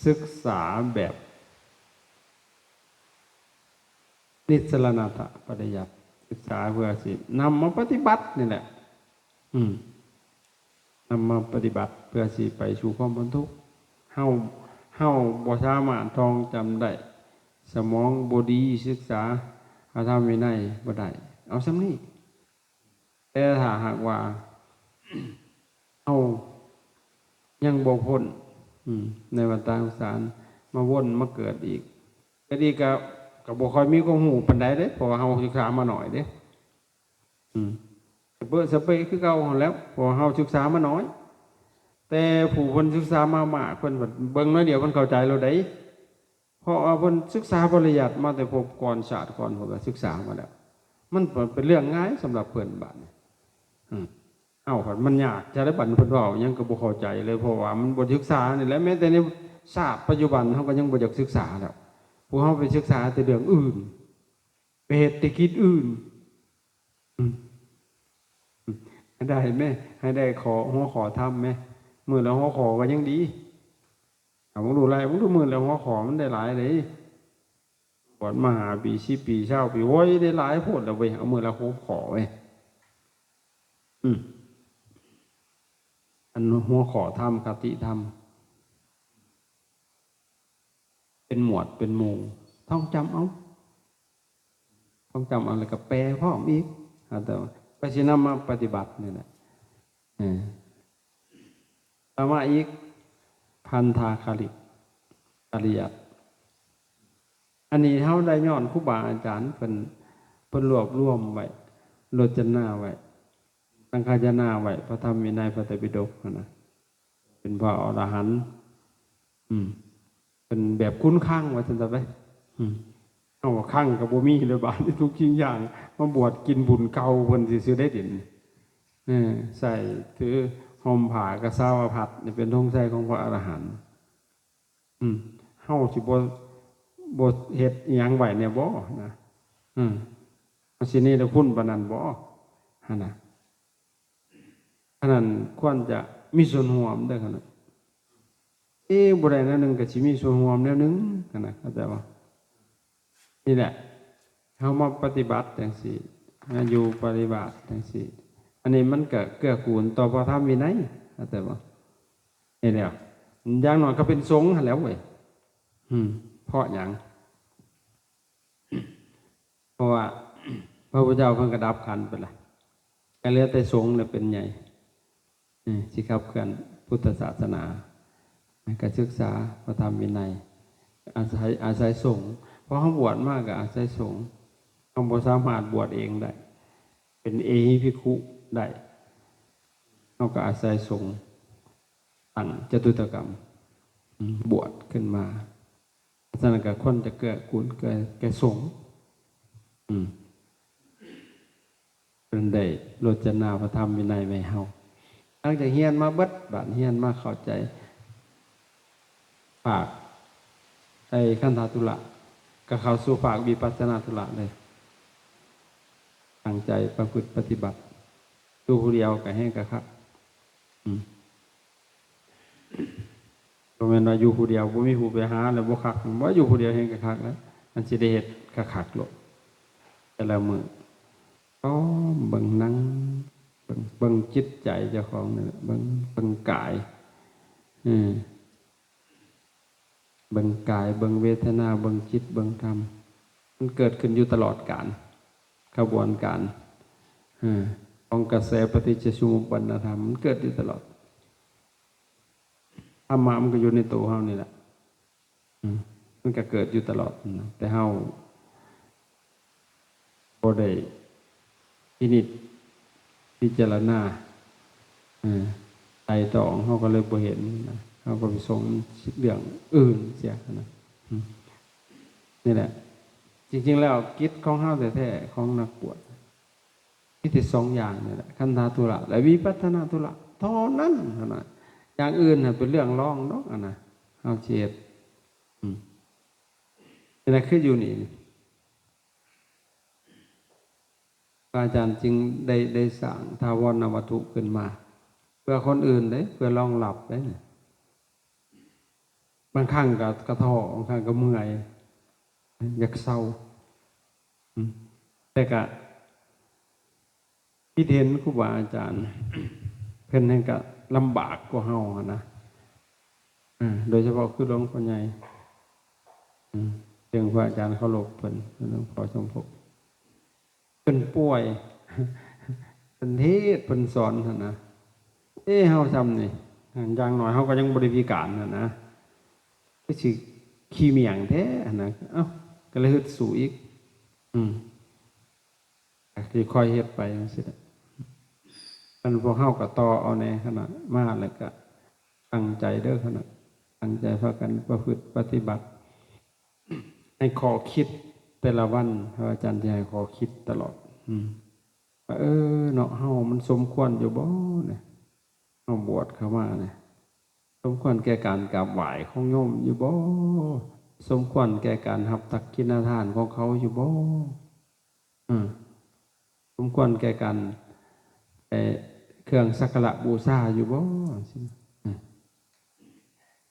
ສຶກສາແບບນິດສະລະນະຕະປະລິຍັດ ສຶກສາເພື່ອຊິນຳມາປະຕິບັດນີ້ແຫຼະ. ອືມ ນຳມາປະຕິບັດເພື່ອຊິໄປສູ່ຄວາມພົ້ນທຸກ. ເຮົາ ເຮົາບໍ່ສາມາດທ່ອງຈຳໄດ້ ສະໝອງບໍ່ດີ ສຶກສາພະທຳວິໄນບໍ່ໄດ້. າສ່ຳນີ້. ແຕ່ຖ້າຫາກວ່າເຮົາຍັງບໍ່ພົ້ນ ອືມ ໃນວັດຕະສົງສານ ມາວົນມາເກີດອີກ ເກີດອີກກໍ ກໍບໍ່ຄ່ອຍມີຄວາມຮູ້ປານໃດເດ້ ເພາະວ່າເຮົາສຶກສາມາໜ້ອຍເດ້. ອືມ ສະເປະສະເປະຄືເກົ່າຫັ້ນແຫຼ້ວ ເພາະວ່າເຮົາສຶກສາມາໜ້ອຍ. ແຕ່ຜູ້ເພິ່ນສຶກສາມາມາກ ເພິ່ນເບິ່ງໜ້ອຍດຽວເພິ່ນເຂົ້າໃຈໂລດໃດ໋. ເພາະວ່າເພິ່ນສຶກສາປະລິຍັດມາແຕ່ພົບກ່ອນຊາດກ່ອນ ເພິ່ນກໍສຶກສາມາແລ້ວ ມັນເປັນເລື່ອງງ່າຍສຳລັບເພິ່ນບາດນີ້. ອືມ ເຮົາພັດມັນຍາກຈະໄດ້ ບັດເພິ່ນເວົ້າຫຍັງກໍບໍ່ເຂົ້າໃຈເລີຍ ເພາະວ່າມັນບໍ່ສຶກສານີ້ແຫຼະ. ແມ້ແຕ່ໃນຊາດປັດຈຸບັນເຮົາກໍຍັງບໍ່ຢາກສຶກສາແລ້ວ ພວກເຮົາໄປສຶກສາແຕ່ເລື່ອງອື່ນ ໄປເຮັດແຕ່ກິດອື່ນ. ອືມ ອືມ ໃຫ້ໄດ້ແມ້ ໃຫ້ໄດ້ຂໍ້ ຫົວຂໍ້ທຳແມ້ ມື້ລະຫົວຂໍ້ກໍຍັງດີ. ເອົາ ເບິ່ງດູໄລ່ ເບິ່ງດູມື້ລະຫົວຂໍ້ມັນໄດ້ຫຼາຍເດ້. ບວດມາຫ້າປີ ສິບປີ ຊາວປີ ໂອ້ຍ ໄດ້ຫຼາຍໂພດແລ້ວເວີຍ ເອົາມື້ລະຫົວຂໍ້ເວີຍ. ອືມ ອັນຫົວຂໍ້ທຳ ຄະຕິທຳ ເປັນໝວດເປັນໝູ່ ທ່ອງຈຳເອົາ ທ່ອງຈຳເອົາ ແລ້ວກໍແປພ້ອມອີກ ແຕ່ວ່າໄປຊິນຳມາປະຕິບັດນີ້ແຫຼະ. ເອີ ຕໍ່ມາອີກ ພັນທາຄະລິ ກະລິຍັດ ອັນນີ້ເຮົາໄດ້ຍ້ອນຄູບາອາຈານເພິ່ນ ເພິ່ນລວບລວມໄວ້ ໂລຈະນາໄວ້ ສັງຄາຈະນາໄວ້ ພະທຳວິໄນ ພະໄຕປິດົກຫັ້ນນະ ເປັນພະອໍລະຫັນ. ອືມ ເປັນແບບຄຸນຄັງວ່າຊັ້ນຊະໄປ. ອືມ ເຮົາວ່າຄັງກໍບໍ່ມີແລ້ວ ບາດນີ້ທຸກສິ່ງຢ່າງມາບວດກິນບຸນເກົ່າເພິ່ນຊື່ໆ ໄດ້ເດ. ເອີ ໃສ່ຖືຫົ່ມຜ້າກະສາວະພັດນີ້ ເປັນທງໄຊຂອງພະອໍລະຫັນ. ອືມ ເຮົາຊິບໍ່ ບໍ່ເຮັດອີ່ຫຍັງໄວ້ແດ່ບໍ່ນະ? ອືມ ເຮົາຊິເນລະຄຸນປານນັ້ນບໍ່? ຫັ້ນນະ. ອັນນັ້ນຄວນຈະມີສ່ວນຮ່ວມເດີ ຄັນວ່າ ເອ ບໍ່ໄດ້ແນວໜຶ່ງກໍຊິມີສ່ວນຮ່ວມແນວໜຶ່ງ ຫັ້ນນະ ເຂົ້າໃຈບໍ່? ນີ້ແຫຼະ ເຮົາມາປະຕິບັດຈັ່ງຊີ້ ມາຢູ່ປະຕິບັດຈັ່ງຊີ້ ອັນນີ້ມັນກໍເກື້ອກູນຕໍ່ພະທຳວິໄນ ເຂົ້າໃຈບໍ່? ນີ້ແຫຼະ ຢ່າງໜ້ອຍກໍເປັນສົງຫັ້ນແຫຼ້ວເວີຍ. ອືມ ເພາະຫຍັງ? ເພາະວ່າພະພຸດທະເຈົ້າເພິ່ນກໍດັບຂັນໄປລະ ກໍເຫຼືອແຕ່ສົງແຫຼະເປັນໃຫຍ່ ເອີ ຊິຂັບເຄື່ອນພຸດທະສາສະໜາ ແມ່ນກໍສຶກສາພະທຳວິໄນ ອາໄສ ອາໄສສົງ ເພາະເຮົາບວດມາກໍອາໄສສົງ ເຮົາບໍ່ສາມາດບວດເອງໄດ້ ເປັນເອຫິພິກຂຸໄດ້ ເຮົາກໍອາໄສສົງ ຕັ້ງຈະຕຸຕະກຳ ອືມ ບວດຂຶ້ນມາ. ສະນັ້ນກໍຄວນຈະເກື້ອກູນແກ່ ແກ່ສົງ ອືມ ເພິ່ນໄດ້ໂລຈະນາພະທຳວິໄນໄວ້ເຮົາ. ຫຼັງຈາກຮຽນມາເບິດ ບາດຮຽນມາເຂົ້າໃຈ ພາກໄອ້ຄັນທະທຸລະ ກໍເຂົ້າສູ່ພາກວິປັດສະນາທຸລະເລີຍ ຕັ້ງໃຈປະພຶດປະຕິບັດ ຢູ່ຜູ້ດຽວກໍແຮງກະຄັກ ອືມ ບໍ່ແມ່ນວ່າຢູ່ຜູ້ດຽວ ບໍ່ມີຜູ້ໄປຫາແລ້ວບໍ່ຄັກ ບໍ່ ຢູ່ຜູ້ດຽວແຮງກະຄັກແລ້ວ ມັນຊິໄດ້ເຮັດຄັກໆໂລດ ແຕ່ລະມື້ ອ້ອມເບິ່ງ ນັ່ງເບິ່ງ ເບິ່ງຈິດໃຈເຈົ້າຂອງນີ້ແຫຼະ ເບິ່ງ ເບິ່ງກາຍ ເອີ ເບິ່ງກາຍ ເບິ່ງເວທະນາ ເບິ່ງຈິດ ເບິ່ງທຳ ມັນເກີດຂຶ້ນຢູ່ຕະຫຼອດການ ຂະບວນການ ເອີ ຂອງກະແສປະຕິດຈະສົມມຸດບັນດາທຳ ມັນເກີດຢູ່ຕະຫຼອດ. ທຳມະມັນກໍຢູ່ໃນໂຕເຮົານີ້ແຫຼະ ອືມ ມັນກໍເກີດຢູ່ຕະຫຼອດນະ ແຕ່ເຮົາບໍ່ໄດ້ພິນິດພິຈາລະນາ ເອີ ໄຕ່ຕອງ ເຮົາກໍເລີຍບໍ່ເຫັນນະ ເຮົາກໍໄປສົງເລື່ອງອື່ນເສຍນະ ອືມ ນີ້ແຫຼະ ຈິງໆແລ້ວກິດຂອງເຮົາແທ້ໆ ຂອງນັກບວດ ມີແຕ່ສອງຢ່າງນີ້ແຫຼະ ຄັນທະທຸລະ ແລະ ວິປັດສະນາທຸລະເທົ່ານັ້ນ ເທົ່ານັ້ນ ຢ່າງອື່ນຫັ້ນເປັນເລື່ອງລອງດອກ ອັນນະ ເຮົາຊິເຮັດ ອືມ ນີ້ແຫຼະ ຄືຢູ່ນີ້ ພະອາຈານຈຶ່ງໄດ້ ໄດ້ສ້າງຖາວອນນະວັດຖຸຂຶ້ນມາ ເພື່ອຄົນອື່ນເດ້ ເພື່ອລອງຮັບເດ້ ບາງຄັ້ງກໍ ກໍທໍ້ ບາງຄັ້ງກໍເມື່ອຍ ຢາກເຊົາ ອືມ ແຕ່ກະຄິດເຫັນຄູບາອາຈານ ເພິ່ນແຮ່ງກະລຳບາກກວ່າເຮົາຫັ້ນນະ ອາ ໂດຍສະເພາະຄືຫຼວງພໍ່ໃຫຍ່ ອືມ ເຊິ່ງພະອາຈານເຄົາລົບເພິ່ນ ຫຼວງພໍ່ສົມພົບ ເພິ່ນປ່ວຍ ເພິ່ນເທດ ເພິ່ນສອນຫັ້ນນະ. ເອ້ ເຮົາຊ່ຳນີ້ ຢ່າງໜ້ອຍເຮົາກໍຍັງບໍ່ໄດ້ພິການຫັ້ນນະ ຄືຊິຂີ້ໝ້ຽງແທ້ຫັ້ນນະ. ເອົ້າ ກໍເລີຍຮຶດສູ້ອີກ. ອືມ ກໍຊິຄ່ອຍເຮັດໄປຈັ່ງຊີ້ແຫຼະ. ອັນພວກເຮົາກໍຕໍ່ເອົາແດ່ຂະໜາດ ມາແລ້ວກໍຕັ້ງໃຈເດີຂະໜາດ ຕັ້ງໃຈພາກັນປະພຶດປະຕິບັດ ໃຫ້ຂໍ້ຄິດແຕ່ລະວັນ ພະອາຈານຈະໃຫ້ຂໍ້ຄິດຕະຫຼອດ ອືມ ວ່າ ເອີ ເນາະ ເຮົາມັນສົມຄວນຢູ່ບໍ່ນີ້? ເຮົາບວດເຂົ້າມານີ້ ສົມຄວນແກ່ການກາບໄຫວ້ຂອງໂຍມຢູ່ບໍ່? ສົມຄວນແກ່ການຮັບທັກຂິນາທານຂອງເຂົາຢູ່ບໍ່? ເອີ ສົມຄວນແກ່ການ ເອີ ເຄື່ອງສັກກາລະບູຊາຢູ່ບໍ່? ຈັ່ງຊີ້ນະ ເອີ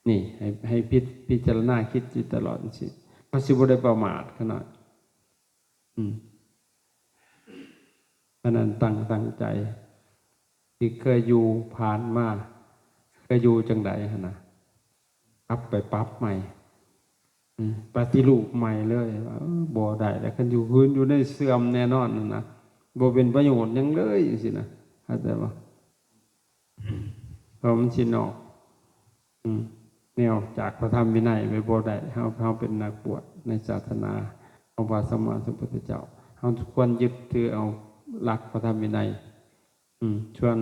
ນີ້ ໃຫ້ ໃຫ້ພິ ພິຈາລະນາຄິດຢູ່ຕະຫຼອດຈັ່ງຊີ້ ເຮົາຊິບໍ່ໄດ້ປະໝາດຂະໜາດ. ອືມ ອັນນັ້ນຕັ້ງ ຕັ້ງໃຈ ທີ່ເຄີຍຢູ່ຜ່ານມາ ເຄີຍຢູ່ຈັ່ງໃດຫັ້ນນະ ກັບໄປປັບໃໝ່ ອືມ ປະຕິຮູບໃໝ່ເລີຍ ວ່າ ເອີ ບໍ່ໄດ້ແລ້ວ ຄັນຢູ່ຄືນຢູ່ໃນເສື່ອມແນ່ນອນຫັ້ນນະ ບໍ່ເປັນປະໂຫຍດຫຍັງເລີຍ ຈັ່ງຊີ້ນະ ເຂົ້າໃຈບໍ່? ເພາະມັນຊິນອກ ອືມ ແນວຈາກພະທຳວິໄນໄປບໍ່ໄດ້. ເຮົາ ເຮົາເປັນນັກບວດໃນສາສະໜາຂອງພະສຳມາສຳພຸດທະເຈົ້າ ເຮົາຄວນຍຶດຖືເອົາຫຼັກພະທຳວິໄນ. ອືມ ສ່ວນ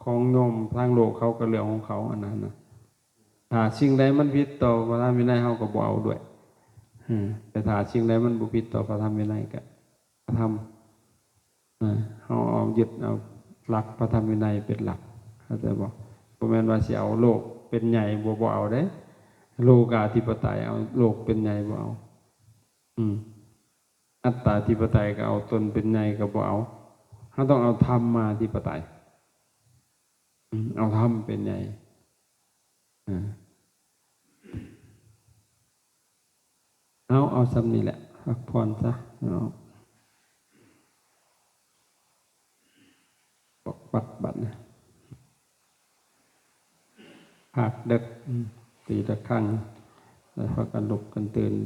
ຂອງໂຍມທາງໂລກເຂົາກໍເລື່ອງຂອງເຂົາ ອັນນັ້ນນະ ຖ້າສິ່ງໃດມັນຜິດຕໍ່ພະທຳວິໄນ ເຮົາກໍບໍ່ເອົາດ້ວຍ. ອືມ ແຕ່ຖ້າສິ່ງໃດມັນບໍ່ຜິດຕໍ່ພະທຳວິໄນ ກໍ ທຳ ເຮົາເອົາ ຍຶດເອົາຫຼັກພະທຳວິໄນເປັນຫຼັກ ເຂົ້າໃຈບໍ່? ບໍ່ແມ່ນວ່າຊິເອົາໂລກເປັນໃຫຍ່ ບໍ່ ບໍ່ເອົາເດ້. ໂລກາທິປະໄຕ ເອົາໂລກເປັນໃຫຍ່ ບໍ່ເອົາ. ອືມ ອັດຕາທິປະໄຕ ກໍເອົາຕົນເປັນໃຫຍ່ ກໍບໍ່ເອົາ. ເຮົາຕ້ອງເອົາທຳມາທິປະໄຕ ອືມ ເອົາທຳເປັນໃຫຍ່. ເອີ ເອົາ ເອົາຊ່ຳນີ້ແຫຼະ ພັກຜ່ອນຊະເນາະ. ບອກບັດ ບັດນະ ພາກເດິກ ອືມ ຕີລະຄັງ ແລ້ວພາກັນລຸກກັນຕື່ນເດີ.